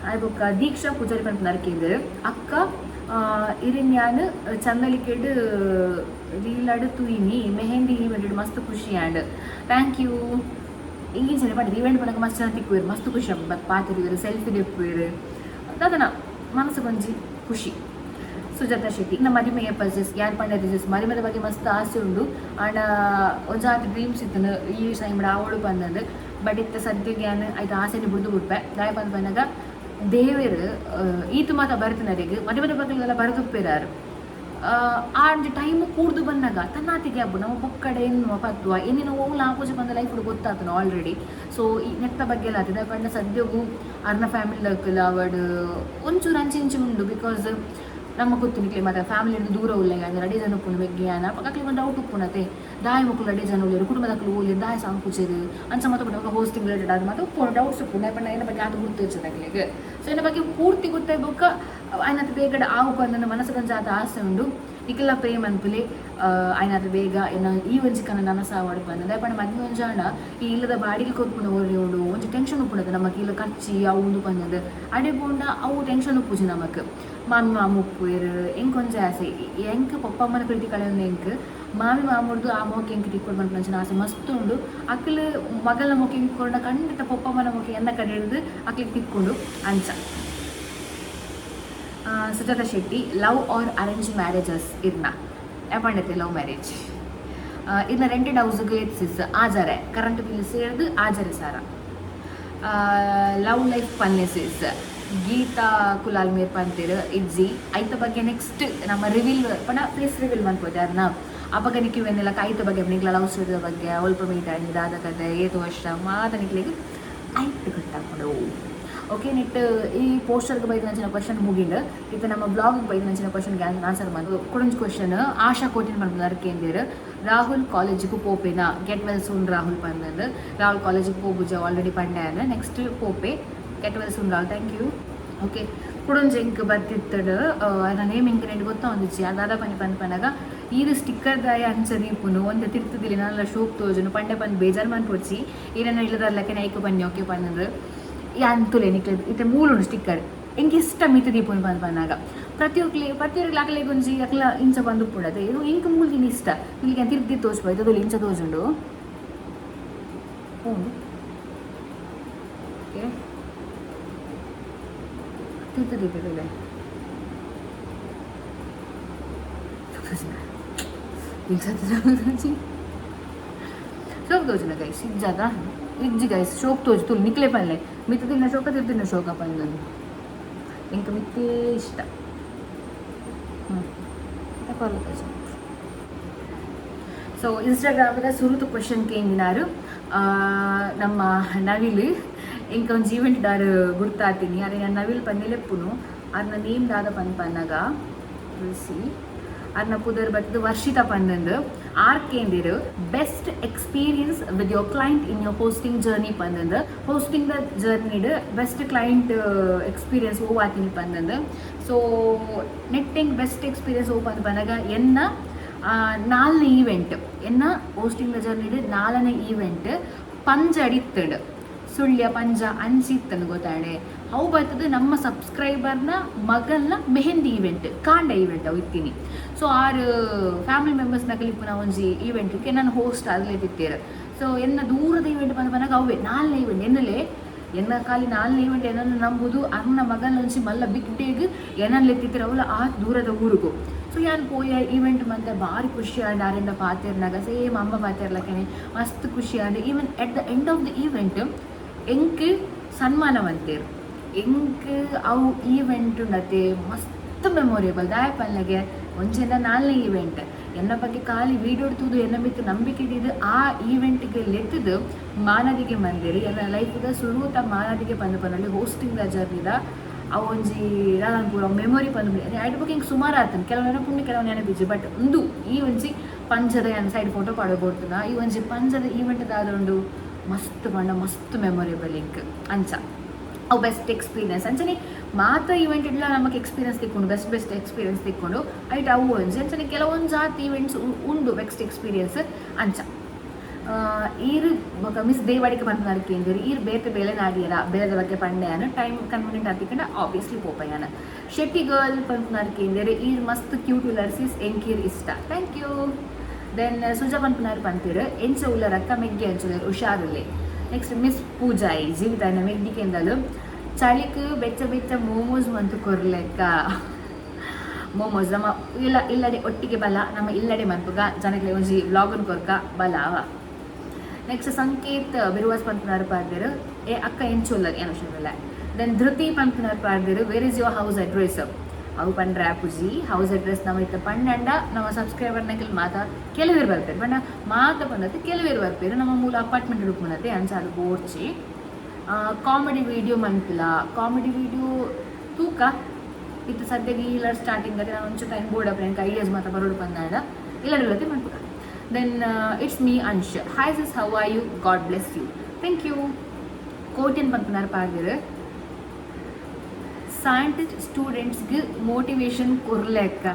ಆಯ್ ಬೊಕ್ಕ ದೀಕ್ಷಾ ಪೂಜಾರಿ ಪನ್ಪುನಾರ್ ಕೇಂದ್ರ, ಅಕ್ಕ ಇರಿನ್ ಯಾನ್ ಚಂದಲಿಕೆಡ್ ರೀಲಾಡ್ ತೂಯಿನಿ ಮೆಹಂದಿ ಈವೆಂಟ್, ಮಸ್ತ್ ಖುಷಿ ಆಂಡ್. Thank you. ಇಂಚಿನ ಪಂಡ ಈವೆಂಟ್ ಪನಗ ಮಸ್ತ್ ಜನ ತಿಕ್ಕುವೆರ್, ಮಸ್ತ್ ಖುಷಿ ಆಪುಂಡು. ಬತ್ ಪಾತೆರುವೆರ್, ಸೆಲ್ಫಿ ದೆಪ್ಪುವೆರ್, ದಾದನ ಮನಸ್ಸುಗೊಂಜಿ ಖುಷಿ. ಸುಜಾತ ಶೆಟ್ಟಿ, ನಮ್ಮ ಮದಿಮೆ ಪರ್ಚೇಸ್ ಯಾನ್ ಪಂಡ ಮದಿಮೆದ ಬಗ್ಗೆ ಮಸ್ತ್ ಆಸೆ ಉಂಡು. ಆಂಡ ಒಂಜಾತ್ ಡ್ರೀಮ್ಸ್ ಇತ್ತುಂಡು ಈ ಟೈಮ್ ಆವೊಡು ಪಂದಂದು. ಬಟ್ ಇತ್ತೆ ಸದ್ಯಕ್ಕೆ ಯಾನ್ ಐತ ಆಸೆನೆ ಬುಡ್ದು ಬುಡ್ಪೆ. ದಾಯೆ ಪಂದ್ ಪನ್ನಗ ದೇವೆರ್ ಈತ್ ಮಾತ ಬರೆತಿನರೆಗ್ ಮದಿಮೆದ ಬಗ್ಗೆ ಬರೆದುಪ್ಪೆರಾರು. ಆ ಒಂಜಿ ಟೈಮ್ ಕೂಡ್ದು ಬಂದಾಗ ತನ್ನಾತಿಗೆ ಹಬ್ಬ ನಮ್ಮ ಪೊಕ್ಕಡೆ ಎನ್ನುವ ಪತ್ವ ಎನ್ನಿನ ಓಲ ಆಪೋಜಿ ಬಂದ ಲೈಫ್ ಗೊತ್ತಾತನ ಆಲ್ರೆಡಿ. ಸೊ ಈ ನೆತ್ತ ಬಗ್ಗೆ ಎಲ್ಲ ಆತದೆ. ಪಂಡ ಸದ್ಯಗು ಅರ್ನ ಫ್ಯಾಮಿಲಿ ದಕ್ಕುಲು ಅವಡ್ ಒಂಚೂರು ಅಂಚಿ ಇಂಚಿ ಉಂಡು. Because ನಮ್ಮ ಗೊತ್ತು ನಿಕ್ಲೆ ಮಾತ ಫ್ಯಾಮಿಲಿ ದೂರ ಉಲ್ಲೆ ಅಂದ್ರೆ ರೆಡಿ ಜನ ಉಪ್ಪುಂಡು ಮೆಗ್ಗಿಯಾನ ಅಕ್ಲೆ ಒಂದು ಡೌಟ್ ಉಪ್ಪುನತೆ. ದಾಯ ಮುಕ್ಕುಲು ರೆಡಿ ಜನ ಉಲ್ಲೇರು, ಕುಟುಂಬದಕ್ಕಲು ಓಲಿ ದಾಯ ಸಾಂಕುಚೆರು ಅಂಚ ಮಾತ ಹೋಸ್ಟಿಂಗ್ ರಿಲೇಟೆಡ್ ಅದು ಮಾತ ಉಪ್ಪುಂಡು, ಡೌಟ್ಸ್ ಉಪ್ಪುಂಡು. ಪಂಡ ಏನ ಬಗ್ಗೆ ಆತ ಗುರ್ತು ಇಜ್ಜಿ. ಸೊ ಏನ ಬಗ್ಗೆ ಪೂರ್ತಿ ಗೊತ್ತಾಯ್ ಬೊಕ್ಕ ಆಯ್ನತ ಬೇಗಡ ಆವು ನನ್ನ ಮನಸ್ಸು ಆತ ಆಸೆ ಉಂಡು. ನಿಕ್ಲೆಲ ಪ್ರೇ ಮನ್ಪುಲೆ, ಆಯ್ನಾತ ಬೇಗ ಎನ್ನ ಈ ಒಂಜಿ ಕನ ನನಸಾವಡ್ ಪಂದ್. ಪಂಡ ಮದ್ಮೆ ಒಂಜಾಂಡ ಈ ಇಲ್ಲದ ಬಾಡಿಗೆ ಕೊರ್ಪುನ ಒರಿ ಉಂಡು, ಒಂಜಿ ಟೆನ್ಷನ್ ಉಪ್ಪುಂಡದ ನಮಕ್. ಇಲ್ಲ ಖರ್ಚಿ ಅವು ಉಂದು ಪಂದದು ಅಡೆ ಪೋಂಡ ಅವು ಟೆನ್ಷನ್ ಉಪ್ಪುಜಿ ನಮಕ್. ಮಾಮಿ ಮಾಮ ಉಪ್ಪುವೆರ್. ಎಂಕ್ ಒಂಜಿ ಆಸೆ, ಎಂಕ್ ಪೊಪ್ಪಮ್ಮನ ಪ್ರೀತಿ ಕಳೆಯೊಂದು ಎಂಕ್ ಮಾಮಿ ಮಾಮುರ್ದು ಆ ಮೋಕೆ ಎಂಕ್ ತಿಕ್ಕೊಡು ಪನ್ಪುನಂಚಿನ ಆಸೆ ಮಸ್ತ್ ಉಂಡು. ಅಕ್ಲು ಮಗಲ ಮೋಕೆ ಎಂಕ್ ಕೊರ್ಂಡ ಖಂಡಿತ ಪೊಪ್ಪಮ್ಮನ ಮೋಕೆ ಎನ್ನ ಕಡೆ ಹಿಡ್ದು ಅಕ್ಲಿಗೆ ತಿಕ್ಕೊಂಡು ಅಂಚ. Sujatha Shetty, love or arrange marriages ಇರ್ನ? ಪಂಡತೆ ಲವ್ ಮ್ಯಾರೇಜ್. ಇರ್ನ ರೆಂಟೆಡ್ ಹೌಸ್ಗೆ ಸಿಸ್? ಆಜಾರೆ, ಕರೆಂಟ್ ಬಿಲ್ ಸೇರ್ದು ಆಜಾರೆ ಸಾರ. ಲವ್ ಲೈಫ್ ಪನ್ನೆ ಸಿಸ್. ಗೀತಾ ಕುಲಾಲ್ ಮೇರ್ ಪಂತೀರ್ ಇಜ್ಜಿ. ಐತ ಬಗ್ಗೆ ನೆಕ್ಸ್ಟ್ ನಮ್ಮ ರಿವೀಲ್ ಪಂಡ ಫೇಸ್ ರಿವೀಲ್ ಮನ್ಪೋದು ಯಾರನ್ನ. ಅಪಗ ನಿಕ್ಕಿವೆನ್ನೆಲ್ಲ ಐತ ಬಗ್ಗೆ, ನಿಕ್ಲ ಲವ್ ಸ್ಟೋರಿದ ಬಗ್ಗೆ, ಒಲ್ಪ ಮೀಟ್ ಆಯ್ತು, ದಾದ ಕತೆ, ಏತು ವರ್ಷ ಮಾತ ನಿಕ್ಲೆಗ್ ಐಟ್ ಗೊತ್ತಾಪುಂಡು. ಓಕೆ, ನೆಟ್ ಈ ಪೋಸ್ಟರ್ಗೆ ಬೈದಿನಂಚಿನ ಕ್ವಶನ್ ಮುಗಿಂಡ್. ಇತ್ತೆ ನಮ್ಮ ಬ್ಲಾಗ್ ಬೈದಿನಂಚಿನ ಕ್ವಶನ್ಗೆ ಆನ್ಸರ್ ಬಂದು ಕುಡೊಂಜಿ ಕ್ವಶನ್ ಆಶಾ ಕೋಟಿನ್ ಪನ್ಪುನಾರ್ ಕೇಂದಿರ್, ರಾಹುಲ್ ಕಾಲೇಜಿಗೆ ಪೋಪೇನಾ? ಗೆಟ್ ವೆಲ್ ಸೂನ್ ರಾಹುಲ್ ಪಂದಂದು. ರಾಹುಲ್ ಕಾಲೇಜಿಗೆ ಪೋಪುಜ, ಆಲ್ರೆಡಿ ಪಂಡ್ಯಾನ, ನೆಕ್ಸ್ಟ್ ಪೋಪೆ. Get well soon Rahul, thank you. Okay, ಕುಡೊಂಜಿ ಎಂಕ್ ಬತ್ತಿತ್ತಡು, ನನ್ನ ನೇಮ್ ಎಂಕ್ ನೆಂಡು ಗೊತ್ತಾ ಒಂದಿಚ್ಚಿ. ಅದಾದ ಪನಿ ಪಂದ್ ಪನ್ನಗ, ಈರು ಸ್ಟಿಕ್ಕರ್ ದಾಯ ಅಂಚ ದೀಪುನು, ಒಂತೆ ತಿರ್ತುದಿಲ್ಲ, ನಾನೆಲ್ಲ ಶೋಕ್ ತೋಜುನು ಪಂಡೆ ಪಂದ್ ಬೇಜಾರು ಮನ್ಪೊಡ್ಚಿ. ಈರನ್ನ ಇಲ್ಲದರ್ಲಕ್ಕೆ ನೈಕ್ ಬನ್ನಿ. ಓಕೆ ಪನ್ನದು ಯಾನ್ ತುಲೆ ನಿಕ್ಲೆ. ಇತ್ತೆ ಮೂಲುಂಡು ಸ್ಟಿಕ್ಕರ್. ಎಂಕ್ ಇಷ್ಟ ಮಿತ್ ದೀಪುನು ಪಂದ್ ಪನ್ನಾಗ. ಪ್ರತಿಯೊಕ್ಲಿ ಪ್ರತಿಯೊರ್ಗ್ಲ ಅಕ್ಲೆಗ್ ಒಂಜಿ ಅಕ್ಲ ಇಂಚ ಬಂದು ಉಪ್ಪುಂಡತೆ. ಇದು ಎಂಕ್ ಮೂಲ್ದಿನ ಇಷ್ಟ. ನಿಲ್ಗೆ ತಿರ್ದಿ ತೋಜ್ಬಾಯ್ತು ಅದು ಇಂಚ ತೋಜುಂಡು. ಹ್ಞೂ, ಓಕೆ, ತಿರ್ತು ದೀಪದೆ ಇಂಚ ಶೋಕ್ ತೋಜುನ ಗೈಸ್. ಇಜ್ಜಾದ ಇಜ್ಜಿ ಗೈಸ್, ಶೋಕ್ ತೋಜು ತುಲ್ ನಿಕ್ಲೆ ಪನ್ಲೆ. ಮಿತ್ತು ತಿನ್ನ ಶೋಕ, ತಿರ್ತಿನ ಶೋಕ ಪಂದನು. ಎಂಕ್ ಮಿತ್ತೇ ಇಷ್ಟ. ಹ್ಞೂ, ಸೊ ಇನ್ಸ್ಟಾಗ್ರಾಮದ ಸುರುತು ಕ್ವಶನ್ ಕೇಂದಿನಾರು ನಮ್ಮ ನವಿಲು. ಎಂಕ ಒಂಜಿ ಈವೆಂಟ್ ದಾರು ಗುರ್ತಾತೀನಿ ಅರೆ. ನಾನು ನವಿಲ್ ಪನ್ನಿಲೆಪ್ಪುನು. ಅರ್ನ ನೇಮ್ ದಾದ ಪನ್ ಪನ್ನಗ ಸಿ ಅರ್ನ ಪುದರ್ ಬತ್ತದು ವರ್ಷಿತ ಪಂದಂದು. ಆರ್ ಕೇಂದಿರು, best experience with your client in your hosting journey ಪಂದಂದು. Hosting the ಜರ್ನಿಡ್ best client experience ಓ ಆತೀನಿ ಪಂದಂದು. ಸೊ ನೆಟ್ಟಿಂಗ್ ಬೆಸ್ಟ್ ಎಕ್ಸ್ಪೀರಿಯನ್ಸ್ ಓ ಪಂದ್ ಪನ್ನಗ, ಎನ್ನ ನಾಲ್ನೇ ಈವೆಂಟ್, ಎನ್ನ ಹೋಸ್ಟಿಂಗ್ the ಜರ್ನಿಡ್ ನಾಲ್ನೇ ಈವೆಂಟ್ ಪಂಜ ಅಡಿತ್ತಂಡು. ಸುಳ್ಯ ಪಂಜ ಅಂಚಿತ್ತಂದು ಗೊತ್ತಾಡೆ. ಅವು ಬರ್ತದೆ ನಮ್ಮ ಸಬ್ಸ್ಕ್ರೈಬರ್ನ ಮಗಲ್ನ ಮೆಹಂದಿ ಈವೆಂಟ್, ಕಾಂಡ ಈವೆಂಟ್ ಅವು ಇತ್ತೀನಿ. ಸೊ ಆರು ಫ್ಯಾಮಿಲಿ ಮೆಂಬರ್ಸ್ ನಕಲಿಪ್ಪುನ ಒಂಜಿ ಈವೆಂಟ್ಗೆ ನಾನು ಹೋಸ್ಟ್ ಆಗಲೇತಿತ್ತೇರು. ಸೊ ಎನ್ನ ದೂರದ ಈವೆಂಟ್ ಬಂದ ಬಂದಾಗ ಅವೇ ನಾಲ್ನೇ ಈವೆಂಟ್. ಎನ್ನಲೆ ಎನ್ನ ಖಾಲಿ ನಾಲ್ನೇ ಈವೆಂಟ್ ಏನನ್ನು ನಂಬುದು ಅರ್ನ ಮಗನ ಒಂಜಿ ಮಲ್ಲ ಬಿಗ್ ಡೇಗ್ ಏನನ್ನ ಲೆತ್ತಿತ್ತಿರ ಅವಲ ಆ ದೂರದ ಊರುಗು. ಸೊ ಯಾನ್ ಪೋಯ, ಈವೆಂಟ್ ಮಂತೆ ಭಾರಿ ಖುಷಿ ಆಂಡ್. ಆರಿಂದ ಪಾತೆರ್ನಾಗ ಸೇಮ್ ಅಮ್ಮ ಪಾತೆರ್ಲಕ್ಕನೆ ಮಸ್ತ್ ಖುಷಿ and. Even at the end of the event ಎಂಕ್ ಸನ್ಮಾನ ಮಂತೇರು. ಎಂಕ್ ಅವು ಈವೆಂಟ್ ಉಂಡತೆ ಮಸ್ತ್ ಮೆಮೊರೇಬಲ್. ದಾಯ ಪನ್ಲಗೆ ಒಂಜೆನ ನಾಲ್ನೇ ಈವೆಂಟ್ ಎನ್ನ ಬಗ್ಗೆ ಖಾಲಿ ವೀಡಿಯೋ ತೂದು ಎನ್ನ ಮಿತ್ತು ನಂಬಿಕೆ ಇಟ್ಟಿದ್ದು ಆ ಈವೆಂಟ್ಗೆ ಲೆತ್ತದು ಮಾನದಿಗೆ ಮಂದಿರಿ. ಎನ್ನ ಲೈಫ್ದ ಸುರೂತ ಮಾನದಿಗೆ ಪಂದ್ ಪನಲ್ಲಿ ಹೋಸ್ಟಿಂಗ್ the ಜರ್ನಿದ ಅವು ಒಂಜಿ ಪೂರ ಮೆಮೊರಿ ಪಂದ್. ಐಟ್ ಬುಕ್ ಹಿಂಗೆ ಸುಮಾರು ಆತನ. ಕೆಲವು ನೆನಪುಂಡು, ಕೆಲವು ನೆನಪಿಜ್ಜಿ. ಬಟ್ ಒಂದು ಈ ಒಂಜಿ ಪಂಜದ ಸೈಡ್ ಫೋಟೋ ಪಾಡೋ. ಈ ಒಂಜಿ ಪಂಜದ ಈವೆಂಟ್ ದಾದ ಮಸ್ತ್ ಪಂಡ ಮಸ್ತ್ ಮೆಮೊರೇಬಲ್ ಇಂಕ್. ಅಂಚ ಅವು ಬೆಸ್ಟ್ ಎಕ್ಸ್ಪೀರಿಯನ್ಸ್. ಅಂಚನೆ ಮಾತ ಈವೆಂಟ್ ಇಡ್ಲ ನಮಗೆ ಎಕ್ಸ್ಪೀರಿಯನ್ಸ್ ತಿಕ್ಕೊಂಡು, best best experience ತಿಕ್ಕೊಂಡು ಐಟ್ ಅವು ಒಂಜಿ. ಅಂಚನೆ ಕೆಲವೊಂದು ಜಾತಿ ಈವೆಂಟ್ಸ್ ಉಂಡು ಬೆಸ್ಟ್ ಎಕ್ಸ್ಪೀರಿಯನ್ಸ್ ಅಂಚ. ಈರು ಬೊಕ ಮಿಸ್ ದೇವಾಡಿಗೆ ಪನ್ಪುನಾರ್ ಕೇಂದಿರು, ಈರ್ ಬೇತೆ ಬೇಲೆ ನಾಡಿಯರ? ಬೇಲೆದ ಬಗ್ಗೆ ಪಂಡೆಯಾನ. ಟೈಮ್ ಕನ್ವೀನಿಯಂಟ್ ಆತಿಕಂಡ ಆಬ್ವಿಯಸ್ಲಿ ಪೋಪಯ್ಯಾನ. ಶೆಟ್ಟಿ ಗರ್ಲ್ ಪನ್ಪುನಾರ್ ಕೇಂದಿರು, ಈರ್ ಮಸ್ತ್ ಕ್ಯೂಟ್ ಉಲ್ಲರ್ ಸಿಸ್, ಎಂಕೀರ್ ಇಷ್ಟ. Thank you. Then Suja ಪನ್ಪುನಾರ್ ಪಂತಿರು, ಎಂಚ ಉಲ್ಲರ್ ಅಕ್ಕ, ಮೆಗ್ಗೆ ಅಂಚುಲರ್, ಹುಷಾರುಲ್ಲೆ. ನೆಕ್ಸ್ಟ್ ಮಿಸ್ ಪೂಜಾಯಿ ಜೀವಿತ ಮೆಗ್ದಿಕೆಂದಲು, ಚಳಿಕ್ ಬೆಚ್ಚ ಬೆಚ್ಚ ಮೋಮೋಸ್ ಮಂತು ಕೊರ್ಲೆಕ್ಕ. ಮೋಮೋಸ್ ನಮ್ಮ ಇಲ್ಲ ಇಲ್ಲಡೆ ಒಟ್ಟಿಗೆ ಬಲ, ನಮ್ಮ ಇಲ್ಲಡೆ ಮನ್ಪುಗ ಜನಕ್ಕೆ ಒಂಜಿ ವ್ಲಾಗನ್ ಕೊರ್ಕ ಬಲ ಅವ. ನೆಕ್ಸ್ಟ್ ಸಂಕೇತ್ ಬಿರುವಾಸ್ ಪನ್ಪುನಾರ್ ಪಾಡ್ದಿರು, ಏ ಅಕ್ಕ ಎಂಚುಲ್ಲರ್, ಏನು ಹುಷಾರಿಲ್ಲ. Then Dhriti ಪನ್ಪುನಾರ್ ಪಾಡ್ದಿರು, where is your house address? ಅವು ಪಂಡ್ರೆ ಆಪುಜಿ. ಹೌಸ್ ಅಡ್ರೆಸ್ ನಮ್ಮ ಇತ್ತ ಪಂಡಂಡ ನಮ್ಮ ಸಬ್ಸ್ಕ್ರೈಬರ್ ನಕಲ್ ಮಾತ ಕೆಲವರು ಬರ್ತಾರೆ ಪಂಡ ಮಾತ ಪಂಡತ್ತೆ ಕೆಲವರು ಬರ್ಪೇರು. ನಮ್ಮ ಮೂಲ ಅಪಾರ್ಟ್ಮೆಂಟ್ ಉಪ್ಪುನತೆ, ಅಂಚ ಅದು ಬೋರ್ಚಿ. ಕಾಮಿಡಿ ವಿಡಿಯೋ ಮನ್ಪಿಲ್ಲ. ಕಾಮಿಡಿ ವಿಡಿಯೋ ತೂಕ. ಇತ್ತು ಸದ್ಯಕ್ಕೆ ಇಲ್ಲ. ಸ್ಟಾರ್ಟಿಂಗ್ ಅದೇ ನಾನು ಒಂಚೂರು ಟೈಮ್ ಬೋರ್ಡ್ ಅಪ್ಪ ಐಡಿಯಾಸ್ ಮಾತ್ರ ಬರೋಡು ಬಂದಾಡ ಇಲ್ಲ ಇಲ್ಲತ್ತೆ ಮನ್ಪುಗ. Then it's me Ansh. Hi sis, how are you? God bless you. Thank you. ಕೋಟಿನ್ ಪನ್ಪುನಾರ್ ಪಾಡ್ದಿರು, ಸೈಂಟಿಸ್ಟ್ ಸ್ಟೂಡೆಂಟ್ಸ್ಗೆ ಮೋಟಿವೇಶನ್ ಕೊರ್ಲೆಕ್ಕ.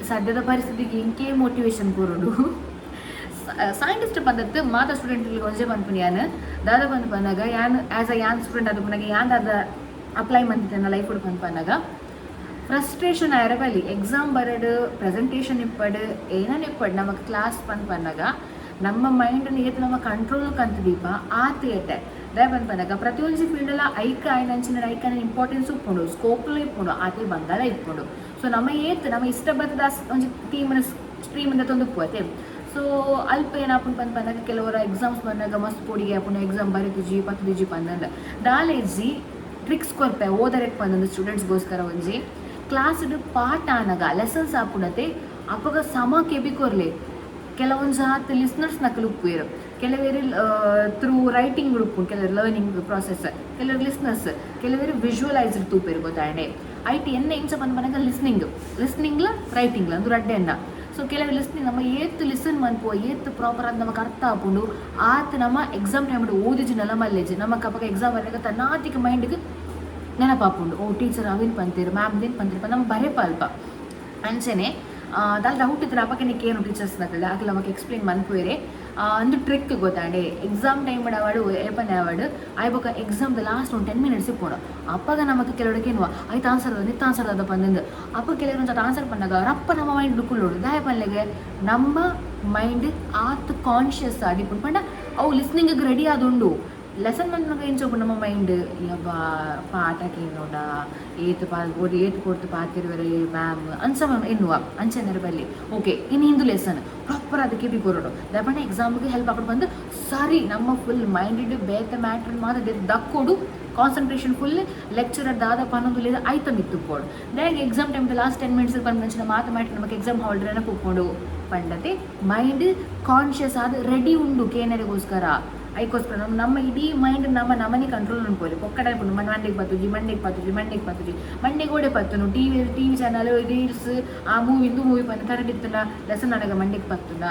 ಸದ್ಯದ ಪರಿಸ್ಥಿತಿಗೆ ಇಂಕೇ ಮೋಟಿವೇಶನ್ ಕೊರಡು. ಸೈಂಟಿಸ್ಟ್ ಪಂದತ್ತು ಮಾತ ಸ್ಟೂಡೆಂಟ್ಗೆ ಒಂಜೆ ಪನ್ಪುನಿ ಯಾನ್. ದಾದ ಬಂದು ಪನ್ನಾಗ, ಯಾನ್ ಆ್ಯಸ್ ಅ ಯಾನ್ ಸ್ಟೂಡೆಂಟ್ ಅದು ಪನ್ನಾಗ, ಯಾನ್ ದಾದ ಅಪ್ಲೈ ಮಂತಿದ್ದೆ ಲೈಫ್ ಪನ್ಪನ್ನಾಗ, ಫ್ರಸ್ಟ್ರೇಷನ್ ಆಯರ ಬಲ್ಲಿ. ಎಕ್ಸಾಮ್ ಬರಡು, ಪ್ರೆಸೆಂಟೇಷನ್ ಇಪ್ಪಡು, ಏನನ್ನ ಇಪ್ಪಡು, ನಮಗೆ ಕ್ಲಾಸ್ ಪನ್ಪನ್ನಾಗ ನಮ್ಮ ಮೈಂಡ್ ಏತ್ ನಮ್ಮ ಕಂಟ್ರೋಲ್ ಕಂತ ದೀಪ ಆತ ಎಡ್ಡೆ. ದಾಯ ಪನ್ಪನ್ನಾಗ ಪ್ರತಿಯೊಂಜಿ ಫೀಲ್ಡಲ್ಲ ಐಕ ಆಯ್ನಂಚಿನ ಐಕನ ಇಂಪಾರ್ಟೆನ್ಸ್ ಇಪ್ಪುಂಡು, ಸ್ಕೋಪ್ಲ ಇಪ್ಪುಂಡು, ಆತೆ ಬಂಗಾಲ ಇಪ್ಪುಂಡು. ಸೊ ನಮ್ಮ ಏತ್ ನಮ್ಮ ಇಷ್ಟ ಬತ್ತದ ಒಂಜಿ ಥೀಮ್ನ ಸ್ಟ್ರೀಮ್ ಅಂತ ತೊಂದು ಅತೆ. ಸೊ ಅಲ್ಪ ಏನಾಪುಂಡು ಪಂದ್ ಪಂದಾಗ, ಕೆಲವರ ಎಕ್ಸಾಮ್ಸ್ ಬಂದಾಗ ಮಸ್ತ್ ಪೋಡಿಗೆ ಆಪುಂಡು, ಎಕ್ಸಾಮ್ ಬರೀತಿಜಿ ಪತ್ತುದಿಜಿ ಪಂದಂದ. ದಾಲೇಜಿ ಟ್ರಿಕ್ಸ್ ಕೊರ್ಪೆ ಓದರೆಕ್ ಪಂದಂದು ಸ್ಟೂಡೆಂಟ್ಸ್ಗೋಸ್ಕರ ಒಂಜಿ ಕ್ಲಾಸ್ಡ್ ಪಾಠ ಆನಗ, ಲೆಸನ್ಸ್ ಆಪುಂಡತೆ, ಅಪಗ ಸಮ ಕೆಬಿ ಕೊರ್ಲೆ. ಕೆಲವೊಂದು ಸಾತ್ ಲಿಸ್ನರ್ಸ್ ನಕಲು ಉಪ್ಪುವೆರು. ಕೆಲವರು ಥ್ರೂ ರೈಟಿಂಗ್ ಉಪ್ಪುಂಡು, ಕೆಲವರು ಲರ್ನಿಂಗ್ ಪ್ರಾಸೆಸ್, ಕೆಲವರು ಲಿಸ್ನರ್ಸ್, ಕೆಲವರು ವಿಜುವಲೈಸ್ಡ್ ತೂಪೆರ್, ಗೊತ್ತಾಂಡೆ? ಐಟ್ ಎನ್ನ ಇಂಚ ಪಂದ್ ಪನಗ ಲಿಸ್ನಿಂಗ್, ಲಿಸ್ನಿಂಗ್ಲ ರೈಟಿಂಗ್ಲ ಅಂದು ರಡ್ಡೆ ಎನ್ನ. ಸೊ ಕೆಲವು ಲಿಸ್ನಿಂಗ್, ನಮ್ಮ ಏತ್ ಲಿಸನ್ ಮನ್ಪುವ, ಏತ್ ಪ್ರಾಪರ್ ಆದ್ ನಮಕ್ ಅರ್ಥ ಆಪುಂಡು, ಆತ್ ನಮ್ಮ ಎಕ್ಸಾಮ್ ಟೈಮ್ ಓದಿಜಿನಲ ಮಲ್ಲೆಜಿ. ನಮಕ್ ಅಪಗ ಎಕ್ಸಾಮ್ ಬರೆನಾಗ ತನ್ನಾತಿಗೆ ಮೈಂಡ್ಗೆ ನೆನಪಾಪುಂಡು, ಓ ಟೀಚರ್ ಅವೇನು ಪಂತೇರು, ಮ್ಯಾಮ್ ದೇನ್ ಪಂತೇರು, ನಮ್ಮ ಬರೆಪ ಅಲ್ಪ. ಅಂಚನೆ ದಾಲ್ ಡೌಟ್ ಇದ್ರೆ ಅಪಗನೆ ಕೇನು ಟೀಚರ್ಸ್ ನಕಲ್ಲ, ಅಕಲ್ ನಮಕ್ ಎಕ್ಸ್ಪ್ಲೇನ್ ಮನ್ಪುವೆರೆ. ಅಂದು ಟ್ರಿಕ್ ಗೊತ್ತಾಂಡೆ? ಎಕ್ಸಾಮ್ ಟೈಮ್ ಅವಾಡು ಏಪನೆ ಅವಾಡು ಆಯ್ ಬೊಕ ಎಕ್ಸಾಮ್ the last ಒಂದು 10 ಮಿನಿಟ್ಸ್ ಇಪ್ಪುಂಡು. ಅಪ್ಪಗ ನಮಕ್ ಕೆಲವರಿಗೆ ಕೇನುವ, ಆಯ್ತು ಆನ್ಸರ್ ಅದ, ನಿತ್ತ ಆನ್ಸರ್ ಅದ ಪಂದಂದು. ಅಪ್ಪ ಕೆಲವರು ಒಂಚೂರು ಆನ್ಸರ್ ಪನ್ನಾಗ ರಪ್ಪ ನಮ್ಮ ಮೈಂಡ್ ಕುಳ್ಳೋಡು. ದಾಯ ಪನ್ಲೆಗೆ ನಮ್ಮ ಮೈಂಡ್ ಆತ್ ಕಾನ್ಷಿಯಸ್ ಆದಿಪ್ಪುಂಡು ಪಂಡ ಅವು ಲಿಸ್ನಿಂಗ್ ರೆಡಿ ಆದುಂಡು. ಲೆಸನ್ ಮನ್ಪುನಗ ಎಂಚ ಉಪ್ಪುಂಡು ನಮ್ಮ ಮೈಂಡ್? ಯಬ್ಬಾ, ಪಾಠ ಕೇನೋಡ, ಏತ್ ಪಾ ಓದಿ, ಏತ್ ಪೊರ್ತು ಪಾತೆರುವೆರೆ ಮ್ಯಾಮ್ ಅಂಚ ಎನ್ನುವ. ಅಂಚೆನೆರ ಬಲ್ಲಿ, ಓಕೆ, ಇನ್ನು ಇಂದು ಲೆಸನ್ ಪ್ರಾಪರ್ ಅದಕ್ಕೆ ಬಿ ಕೊರೊಡು, ದಾಯೆ ಎಕ್ಸಾಮ್ಗೆ ಹೆಲ್ಪ್ ಆಪುಂಡು ಬಂದು. ಸರಿ, ನಮ್ಮ ಫುಲ್ ಮೈಂಡೆಡ್ ಬೇತೆ ಮ್ಯಾಟ್ರ್ ಮಾತ ದಕ್ಕೊಡು, ಕಾನ್ಸಂಟ್ರೇಷನ್ ಫುಲ್ ಲೆಕ್ಚರರ್ ದಾದ ಪನ್ನೊಂದು ಐತ ಮಿತ್ತು ಪೋಡು. ದಾಯೆ ಎಕ್ಸಾಮ್ ಟೈಮ್ ಲಾಸ್ಟ್ 10 ಮಿನಿಟ್ಸ್ ಪನ್ಪಂಚಿನ ಮಾತ ಮ್ಯಾಟ್ರ್ ನಮಕ್ ಎಕ್ಸಾಮ್ ಹಾಲ್ ನೆನಪು ಪಂಡತೆ ಮೈಂಡ್ ಕಾನ್ಷಿಯಸ್ ಆದ್ ರೆಡಿ ಉಂಡು ಕೇನರಿಗೋಸ್ಕರ. ಐಕೋಸ್ಕರ ನಮ್ಮ ನಮ್ಮ ಇಡೀ ಮೈಂಡ್ ನಮ್ಮ ನಮನೆ ಕಂಟ್ರೋಲ್ ಅನ್ಕೋಲಿ ಪೊಕ್ಕಡ ಪುಂಡು. ಮಂಡೆಗೆ ಪತ್ತುಜಿ, ಮಂಡೆಗೆ ಪತ್ತುಜಿ, ಮಂಡೆಗೆ ಪತ್ತುಜಿ, ಮಂಡೆಗೆ ಓಡೆ ಪತ್ತುನು? ಟಿವಿ ಚಾನಲ್, ರೀಲ್ಸ್, ಆ ಮೂವಿ, ಇಂದು ಮೂವಿ ಪಂದ್ ಕರೆಕ್ಟ್ ಇತ್ತುಂಡ ಲೆಸನ್ ನನಗೆ ಮಂಡೆಗೆ ಪತ್ತುಂಡ?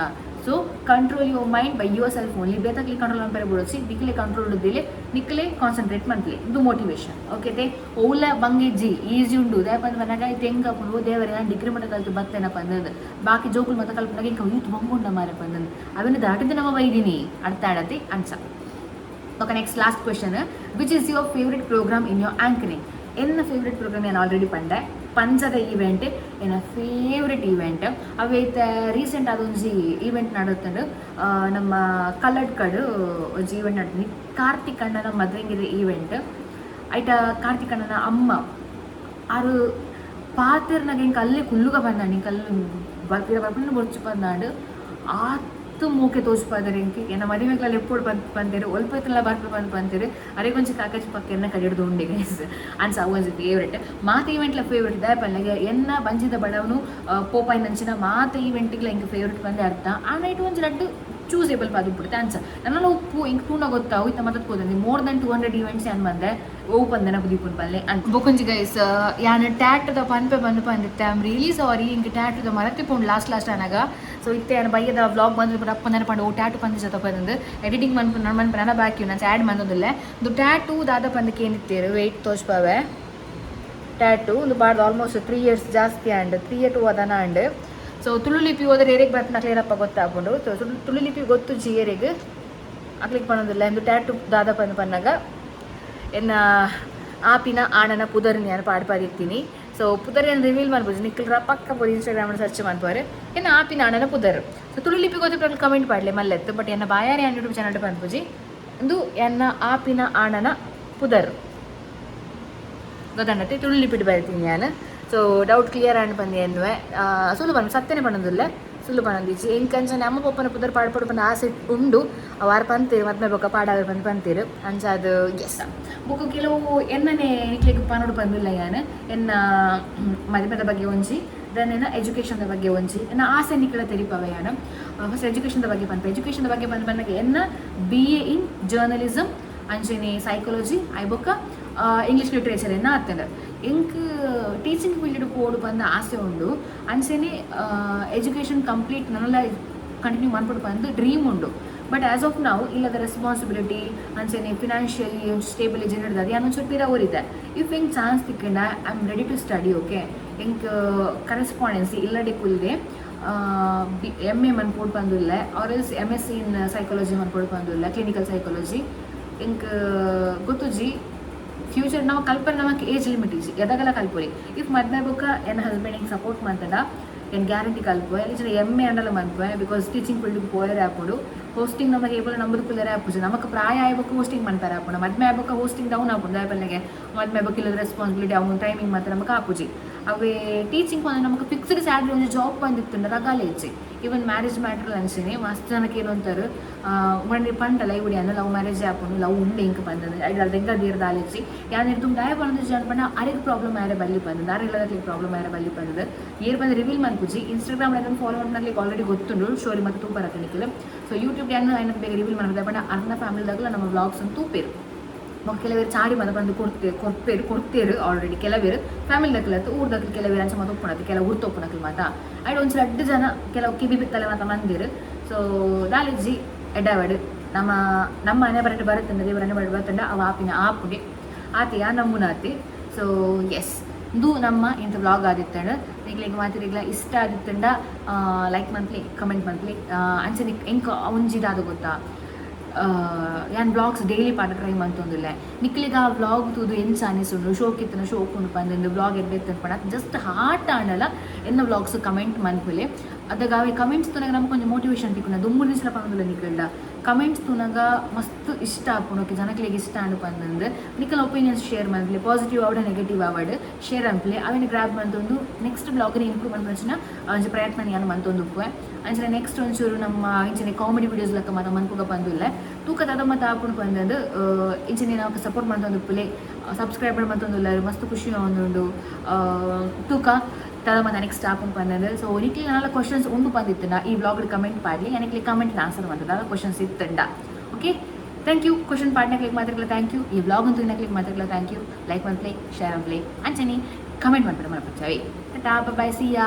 So control your mind by yourself only. ಬೇತಕ್ಲಿ control ಅನ್ಪರೆ ಬಿಡೋಸಿ, ನಿಕ್ಲೆ ಕಂಟ್ರೋಲ್ ಉದ್ದಿಲೆ, ನಿಕ್ಲೆ ಕಾನ್ಸಂಟ್ರೇಟ್ ಮನ್ಪಲೆ. ಇದು ಮೋಟಿವೇಶನ್, ಓಕೆ? ತೇ ಓಲ ಬಂಗೆಜ್ಜಿ, ಈಸಿ ಉಂಡು. ದಾಯೆ ಪಂದ್ ಪನ್ನಗ ತೆಂಗ ಪುಂಡು, ದೇವರೇ, ನಾನು ಡಿಗ್ರಿ ಮಟ್ಟ ಕಲ್ತು ಬತ್ತೇನಪ್ಪ ಅಂದಂದು. ಬಾಕಿ ಜೋಕುಲು ಮತ್ತ ಕಲ್ಪನಾಗ ಇಂಕ ಯೂತ್ ಬಂಗುಂಡ ಮಾರೆ ಪಂದಂದು. ಅವೆಲ್ಲ ದಾಟಿದ್ದು ನಮ್ಮ ವೈದಿನಿ ಅರ್ಥ ಆಡತಿ ಅನ್ಸ. Okay, next, last question: which is your favourite program in your anchoring? ಎನ್ನ ಫೇವ್ರೆಟ್ ಪ್ರೋಗ್ರಾಮ್ ನಾನು ಆಲ್ರೆಡಿ ಪಂಡೆ, ಪಂಜದ ಈವೆಂಟ್ ಎನ್ನ ಫೇವ್ರೆಟ್ ಈವೆಂಟ್. ಅವೇತ ರೀಸೆಂಟ್ ಅದೊಂಜಿ ಈವೆಂಟ್ ನಡತ್ತಂಡು, ನಮ್ಮ ಕಲ್ಲಡ್ಕಡ್ ಒಂಜಿ ಈವೆಂಟ್ ನಡ್ತೀನಿ, ಕಾರ್ತಿಕ್ ಅಣ್ಣನ ಮದ್ವೆಂಗಿದ ಈವೆಂಟ್. ಐಟ ಕಾರ್ತಿಕ್ ಅಣ್ಣನ ಅಮ್ಮ ಆರು ಪಾತೆರ್ನಾಗ ಇಂಕ ಅಲ್ಲೇ ಕುಲ್ಲುಗ ಬಂದಾಂಡ್, ಇಂಕ ಅಲ್ಲಿ ಬರ್ಪಿರ ಬರ್ಪಿನ ಬೊರ್ಚು ಬಂದಾಂಡ್. ಆತ್ ಮೋಕೆ ತೋಚ್ಪಾದರ್ ಇಂಕ್. ಎನ್ನ ಮದುವೆಗಳಲ್ಲಿ ಎಪ್ಪೋಡು ಬಂದ್ ಬಂದೇರು, ಒಲ್ಪ ಇತ್ತಲ್ಲ ಬರ್ಪೆ ಬಂದು ಬಂತೇರು. ಅರೆ ಕೊಂಚ ಕಾಕಜಿ ಪಕ್ಕ ಎನ್ನ ಕಡಿಡ್ದು ಉಂಡೆ ಗೈಸ್. ಅನ್ಸ ಅವು ಒಂಜಿ ಫೇವ್ರೆಟ್. ಮಾತ ಈವೆಂಟ್ಲ ಫೇವ್ರೆಟ್. ದಾಯೆ ಪನ್ಲೆಗೆ ಎನ್ನ ಬಂಜಿದ ಬಡವನು ಪೋಪಾಯಿ ನಂಚಿನ ಮಾತ ಈವೆಂಟ್ಗ್ಲ ಇಂಕ್ ಫೇವ್ರೆಟ್ ಬಂದೆ ಅರ್ಥ. ಆ ನೈಟ್ ಒಂಜಿ ರಡ್ಡು ಚೂಸೇಬಲ್ ಪಾದು ಬಿಡುತ್ತೆ ಅನ್ಸ. ನನ್ನ ಉಪ್ಪು ಇಂಕ್ ತೂಂಡ ಗೊತ್ತಾವು ಇತ್ತ ಮತ್ತತ್ ಹೋದಂದೆ ಮೋರ್ ದನ್ 200 ಈವೆಂಟ್ಸ್ ಏನ್ ಬಂದೆ ಓಪನ್ ದನ ಬುದಿಪುನ್ ಪಲ್ಲೆ ಅಂತ. ಬೊಕೊಂಜಿ ಗೈಸ್, ಯಾನ್ ಟ್ಯಾಟುದ ಪನ್ಪೆ ಬಂದು ಪಂದಿತ್ತೆ. I am really sorry, ಇಂಕ್ ಟ್ಯಾಟುದ ಮರತಿ ಪೋಂಡು ಲಾಸ್ಟ್ ಲಾಸ್ಟ್ ಆನಾಗ. ಸೊ ಇತ್ತೆ ಯಾನ್ ಬಯ್ಯದ ವ್ಲಾಗ್ ಬಂದು ಅಪ್ಪ ನೆನಪಂಡು, ಓ ಟ್ಯಾಟು ಪಂದಿ ಜತ ಬಂದು ಎಡಿಟಿಂಗ್ ಮನ್ಪು ನಾನು ಮನ್ಪು ನನ್ನ ಬಾಕಿ ನಾನು ಆ್ಯಡ್ ಬಂದೊಂದಿಲ್ಲ. ಇದು ಟ್ಯಾಟು ದಾದ ಪಂದ್ ಕೇಂದಿತ್ತೇರು, ವೆಯ್ಟ್, ತೋಚ್ಪಾವೆ. ಟ್ಯಾಟು ಒಂದು ಬಾರ್ದು ಆಲ್ಮೋಸ್ಟ್ 3 ಇಯರ್ಸ್ ಜಾಸ್ತಿ ಆಂಡ್, 3 ಇಯರ್ 2 ಅದನ ಆಂಡ್. ಸೊ ತುಳು ಲಿಪಿ ಹೋದ್ರೆ ಏರೆಗ್ ಬರ್ಪುನ ಕ್ಲಿಯರಪ್ಪ ಗೊತ್ತಾಪುಂಡು. ಸೊ ತುಳು ಲಿಪಿ ಗೊತ್ತು ಜಿ ಏರೆಗ್ ಅಕ್ಲಿಕ್ ಪನ್ನೊಂದಿಲ್ಲ. ಇಂದು ಟ್ಯಾಟು ದಾದ ಪಂದ್ ಪನ್ನಗ ಎನ್ನ ಆಪಿನ ಆಣನ ಪುದರ್ನ ನಾನು ಪಾಡ್ಪಾದಿರ್ತೀನಿ. ಸೊ ಪುದರ್ ಏನು ರಿವೀಲ್ ಮಾಡ್ಬೋದು, ನಿಕ್ಕಲ್ರ ಪಕ್ಕ ಪೋದು ಇನ್ಸ್ಟಾಗ್ರಾಮ್ ಸರ್ಚ್ ಮಾಡ್ಪಾರೆ, ಎನ್ನ ಆಪಿನ ಆಣನ ಪುದರ್. ಸೊ ತುಳು ಲಿಪಿ ಗೊತ್ತಿಪ್ಪ ಕಮೆಂಟ್ ಪಾಡ್ಲೆ ಮಲ್ಲೆತ್ತು. ಬಟ್ ಎನ್ನ ಬಾಯಾರಿ ಯೂಟ್ಯೂಬ್ ಚಾನಲ್ ಪನ್ಪುಜಿ. ಇಂದು ಎನ್ನ ಆಪಿನ ಆಣನ ಪುದರ್ ಗೊತ್ತಂಡತ್ತೆ, ತುಳು ಲಿಪಿಟ್ ಬರಿತೀನಿ ನಾನು. ಸೊ ಡೌಟ್ ಕ್ಲಿಯರ್ ಆಂಡ್ ಬಂದು ಎನ್ನುವೆ. ಸುಳ್ಳು ಪನ್ ಸತ್ಯನೆ ಪನ್ನೊಂದಿಲ್ಲ, ಸುಳ್ಳು ಪನ್ನೊಂದಿಜ್ಜಿ. ಎಂಕ್ ಅಂಚನೆ ಅಮ್ಮ ಪಪ್ಪನ ಪುದರ್ ಪಾಡ್ಪಡು ಪಂಡ ಆಸೆ ಉಂಡು. ವಾರ ಪಂತೀರು, ಮದ್ಮೆ ಬೊಕ್ಕ ಪಾಡಾವೆ ಬಂದು ಪಂತೀರು ಅಂಚ ಅದು. ಎಸ್, ಬೊಕ್ಕ ಕೆಲವು ಎನ್ನನೆ ನಿಕ್ಲೆಗ್ ಪನೊಡು ಬಂದಿಲ್ಲ ಯಾನ್. ಎನ್ನ ಮದಿಮೆದ ಬಗ್ಗೆ ಒಂಜಿ, then ಎನ್ನ ಎಜುಕೇಷನ್ದ ಬಗ್ಗೆ ಒಂಜಿ, ಎನ್ನ ಆಸೆ ನಿಕ್ಲ ತೆರಿಪವೆ ಯಾನ್. ಫಸ್ಟ್ ಎಜುಕೇಷನ್ದ ಬಗ್ಗೆ ಪನ್ಪ. ಎಜುಕೇಷನ್ದ ಬಗ್ಗೆ ಬಂದು ಬಂದಾಗ ಎನ್ನ ಬಿಎ ಇನ್ ಜರ್ನಲಿಸಮ್, ಅಂಚನೆ ಸೈಕಾಲಜಿ, I ಬೊಕ್ಕ ಇಂಗ್ಲೀಷ್ ಲಿಟ್ರೇಚರ್ ಎನ್ನ ಆತಂಡ್. ಎಂಕ್ ಟೀಚಿಂಗ್ ಫೀಲ್ಡ್ ಪೋಡು ಬಂದ ಆಸೆ ಉಂಡು. ಅಂಚನೆ ಎಜುಕೇಷನ್ ಕಂಪ್ಲೀಟ್ ನನ್ನಲ್ಲ ಕಂಟಿನ್ಯೂ ಮನ್ಪೊಡು ಬಂದು ಡ್ರೀಮ್ ಉಂಡು. ಬಟ್ ಆಸ್ ಆಫ್ ನಾವು ಇಲ್ಲದ ರೆಸ್ಪಾನ್ಸಿಬಿಲಿಟಿ, ಅಂಚನೆ ಫಿನಾನ್ಷಿಯಲಿ ಸ್ಟೇಬಲ್ ಜನರ್ದ ಅದು ಒಂಚೂರು ಪಿರ ಊರಿದೆ. If ಎಂಕ್ chance ತಿಕ್ಕಂಡ, I am ready to study, okay? ಎಂಕ್ ಕರೆಸ್ಪಾಂಡೆನ್ಸಿ ಇಲ್ಲಡೆ ಕುಲ್ದೆ ಬಿ ಎಮ್ ಎ ಮನ್ಪೊಡು ಬಂದಿಲ್ಲ, or else M.Sc in psychology ಮನ್ಪೊಡು ಬಂದಿಲ್ಲ, ಕ್ಲಿನಿಕಲ್ ಸೈಕಾಲಜಿ. ಎಂಕ್ ಗೊತ್ತುಜಿ ಫ್ಯೂಚರ್. ನಾವು ಕಲ್ಪನೆ ನಮಕ್ ಏಜ್ ಲಿಮಿಟ್ ಇಜ್ಜಿ, ಎದಗಲ ಕಲ್ಪೊಲಿ. If ಮದ್ಮೆ ಬೊಕ್ಕ ಎನ್ನ ಹಸ್ಬೆಂಡ್ ಹಿಂಗೆ ಸಪೋರ್ಟ್ ಮಾಡ್ತಡ, ಏನು ಗ್ಯಾರಂಟಿ ಕಲ್ಪುವೆ. ಇಲ್ಲಿ ಎಮ್ ಎ ಅಂಡಲ ಮನ್ಪುವೆ, because teaching ಫೀಲ್ಡ್ಗೆ ಪೋಯರೆ ಆಪುಂಡು. ಹೋಸ್ಟಿಂಗ್ ನಮಗೆ ಏಪಲ ನಂಬುದು ಕುಲ್ಲರೆ ಆಪುಜಿ. ನಮಕ್ ಪ್ರಾಯ ಆಯ್ಬೊಕ್ಕ ಹೋಸ್ಟಿಂಗ್ ಮನ್ಪರೆ ಆಪುಂಡು. ಮದ್ಮೆ ಆಯ್ಬೊಕ್ಕ ಹೋಸ್ಟಿಂಗ್ ಡೌನ್ ಆಪುಂಡು. ದಾಯೆ ಪನ್ಲೆಗೆ ಮದ್ಮೆ ಬೊಕ್ಕ ಇಲ್ಲದ ರೆಸ್ಪಾನ್ಸಿಬಿಲಿಟಿ, ಅವ್ನ ಟೈಮಿಂಗ್ ಮಾತ್ರ ನಮಕ್ ಆಪುಜಿ. ಅವೇ ಟೀಚಿಂಗ್ ಪಂಡ ನಮಕ್ ಫಿಕ್ಸ್ಡ್ ಸ್ಯಾಲರಿ ಒಂಜಿ ಜಾಬ್ ಬಂದಿತ್ತುಂಡ ರಗಾಲೆ ಇಜ್ಜಿ. Even marriage matter ಅಂಚನೆ ಮಸ್ತ್ ಜನಕ್ಕೆ ಏನಂತಾರೆ ಒಂಡಿ ಪಂಡಲ ಇವುಡಿ ಅನ್ನ ಲವ್ ಮ್ಯಾರೇಜ್ ಆಪುಂಡು, ಲವ್ ಉಂಡು ಇಂಕ್ ಬಂದದ್ದು ಐಡ್ ದೆಂಗ ದೀರ್ದ ಆಲಿಜ್ಜಿ. ಯಾನ್ ಇರ್ದು ದಾಯ ಪಂಡ ಜನ ಪಂಡ ಅರೆಗ್ ಪ್ರಾಬ್ಲಮ್ ಆರೆ ಬಲ್ಲಿ ಬಂದದ್ದು, ಅರೆಗ್ ಪ್ರಾಬ್ಲಮ್ ಆರೆ ಬಲ್ಲಿ ಬಂದದ್ದು. ಏರ್ ಬಂದು ರಿವೀಲ್ ಮನ್ಪುಜಿ. ಇನ್ಸ್ಟಾಗ್ರಾಮ್ ಫಾಲೋ ಮಾಡ್ಲಿಕ್ಕೆ ಆಲ್ರೆಡಿ ಗೊತ್ತುಂಡು, ಸ್ಟೋರಿ ಮತ್ತೆ ತೂಪರ ನಿಕ್ಲು. ಸೊ ಯೂಟ್ಯೂಬ್ ಯಾನ್ ಐನ ಬೇಗ ರಿವೀಲ್ ಮಾಡ್ಬೇಕು ಪಂಡ ಅರ್ನ ಫ್ಯಾಮಿಲಿದಾಗಲ ನಮ್ಮ ವ್ಲಾಗ್ಸ್ ಅಂತ ತೂಪೇರು. ಬೊಕ್ಕ ಕೆಲವೇರು ಚಾಡಿ ಮದ ಬಂದು ಕೊಡ್ತೇರು ಕೊರ್ಪೇರು ಕೊಡ್ತೇರು ಆಲ್ರೆಡಿ. ಕೆಲವೇರು ಫ್ಯಾಮಿಲಿ ದಕ್ಲತ್ತು ಊರ್ದಕ್ಲು ಕೆಲವೇರು ಅಂಚ ಮಾತ ಉಪ್ಪುನತ್ತು, ಕೆಲವು ಊರ್ ತೋಪುನಕ್ಲು ಮಾತ ಐಡ್ ಒಂಚೂರು ರಡ್ಡ್ ಜನ ಕೆಲವು ಕಿವಿ ಬಿತ್ತಲೆ ಮಾತ ಮಂದಿರು. ಸೊ ದಾಲಿಜ್ಜಿ ಎಡ್ಡಾವಡು ನಮ್ಮ ನಮ್ಮ ಮನೆ ಬರಟು ಬರುತ್ತಂಡ ದೇವರ ಮನೆ ಬರಟು ಬರುತ್ತಂಡ ಅವ ಆಪಿನ ಆಪುಗೆ ಆತಿ ಆ ನಮ್ಮುನಾತಿ. ಸೊ ಎಸ್, ಇಂದು ನಮ್ಮ ಇಂಥ ವ್ಲಾಗ್ ಆದಿತ್ತಂಡ. ನಿಕ್ಲೆಗ್ ಮಾತೆರೆಗ್ಲ ಇಷ್ಟ ಆದಿತ್ತಂಡ ಲೈಕ್ ಮನ್ಪುಲೆ, ಕಮೆಂಟ್ ಮನ್ಪುಲೆ. ಅಂಚನೆ ಎಂಕ್ ಒಂಜಿದಾದ ಗೊತ್ತಾ, ಯಾನ್ ವ್ಲಾಗ್ಸ್ ಡೈಲಿ ಪಾಡ ಟ್ರೈ ಮಂತೊಂದುಲ್ಲೆ. ನಿಕ್ಲೆಗ್ ಆ ವ್ಲಾಗ್ ತೂದು ಎಂಚ ಅನಿಸುಂಡು, ಶೋಕ್ ಇತ್ತನ ಶೋಕ್ ಉಂಡು ಪಂದ್, ವ್ಲಾಗ್ ಎಡ್ಡೆ ಪಂಡ ಜಸ್ಟ್ ಹಾರ್ಟ್ ಆಂಡಲ ಎನ್ನ ವ್ಲಾಗ್ಸ್ ಕಮೆಂಟ್ ಮನ್ಪುಲೆ. ಅದಾಗ ಅವೆ ಕಮೆಂಟ್ಸ್ ತೂನಗ ನಮಕ್ ಒಂಜಿ ಮೋಟಿವೇಶನ್ ತಿಕ್ಕುಂಡು. ದುಂಬು ದಿವಸ ಪನೊಂದುಲ್ಲ, ನಿಕಲ್ಡ ಕಮೆಂಟ್ಸ್ ತೂನಗ ಮಸ್ತ್ ಇಷ್ಟ ಆಪುಂಡು, ಓಕೆ ಜನಕ್ಲೆಗ್ ಇಷ್ಟ ಆಂಡ್ ಪಂದ್. ನಿಕಲ್ ಒಪಿನಿಯನ್ಸ್ ಶೇರ್ ಮನ್ಪುಲೆ, ಪಾಸಿಟಿವ್ ಆವಡ್ ನೆಗೆಟಿವ್ ಆವಡ್ ಶೇರ್ ಮನ್ಪುಲೆ. ಅವೆನ್ ಗ್ರಾಬ್ ಮಂತೊಂದು ನೆಕ್ಸ್ಟ್ ವ್ಲಾಗ್ನ ಇಂಪ್ರೂವ್ ಮನ್ಪುನ ಒಂಜಿ ಪ್ರಯತ್ನ ಯಾನ್ ಮಂತೊಂದು ಉಪ್ಪುವೆ. ಅಂಚನೆ ನೆಕ್ಸ್ಟ್ ಒಂಚೂರು ನಮ್ಮ ಇಂಚನೆ ಕಾಮಿಡಿ ವಿಡಿಯೋಸ್ ಲೆಕ್ಕ ಮಾತ ಮನ್ಪುಗ ಪಂದುಲ್ಲೆ. ತೂಕ ದಾದ ಮತ ಆಪುಂಡು ಪಂದ್. ಇಂಚನೆ ನಾವು ಸಪೋರ್ಟ್ ಮಂತೊಂದು ಉಪ್ಪುಲೆ, ಸಬ್ಸ್ಕ್ರೈಬರ್ ಮಂತೊಂದುಲ್ಲ, ಮಸ್ತ್ ಖುಷಿ ಆವೊಂದುಂಡು. ತೂಕ ದಾದ ಮತ ನೆಕ್ಸ್ಟ್ ಆಪುಂಡು ಪಂದ್. ಸೊ ನಿಕ್ಲೆ ನಾಲ ಕ್ವಶನ್ಸ್ ಉಂಡು ಪಂದಿತ್ತುಂಡ ಈ ವ್ಲಾಗ್ ಕಮೆಂಟ್ ಪಾಡ್ಲಿ, ಯಾನಿಕ್ಲೆ ಕಮೆಂಟ್ ಆನ್ಸರ್ ಮಂತದ ಕ್ವಶನ್ಸ್ ಇತ್ತುಂಡ. Okay, thank you. Question ಪಾಡ್ನಕ್ಲಿಗೆ ಮಾತ್ರಕ್ಲ thank you. ಈ ವ್ಲಾಗ್ ಅಂತೂ ಇನ್ನಕ್ಲಿಗೆ ಮಾತ್ರಕ್ಲ thank you. Like ಮನ್ಪುಲೆ, share ಮನ್ಪುಲೆ, ಅಂಚನೆ ಕಮೆಂಟ್ ಮನ್ಪುಲೆ ಮನಪಚ್ಚವಿ. ಟಾಟಾ, ಬಾಯ್, ಸಿ ಯಾ.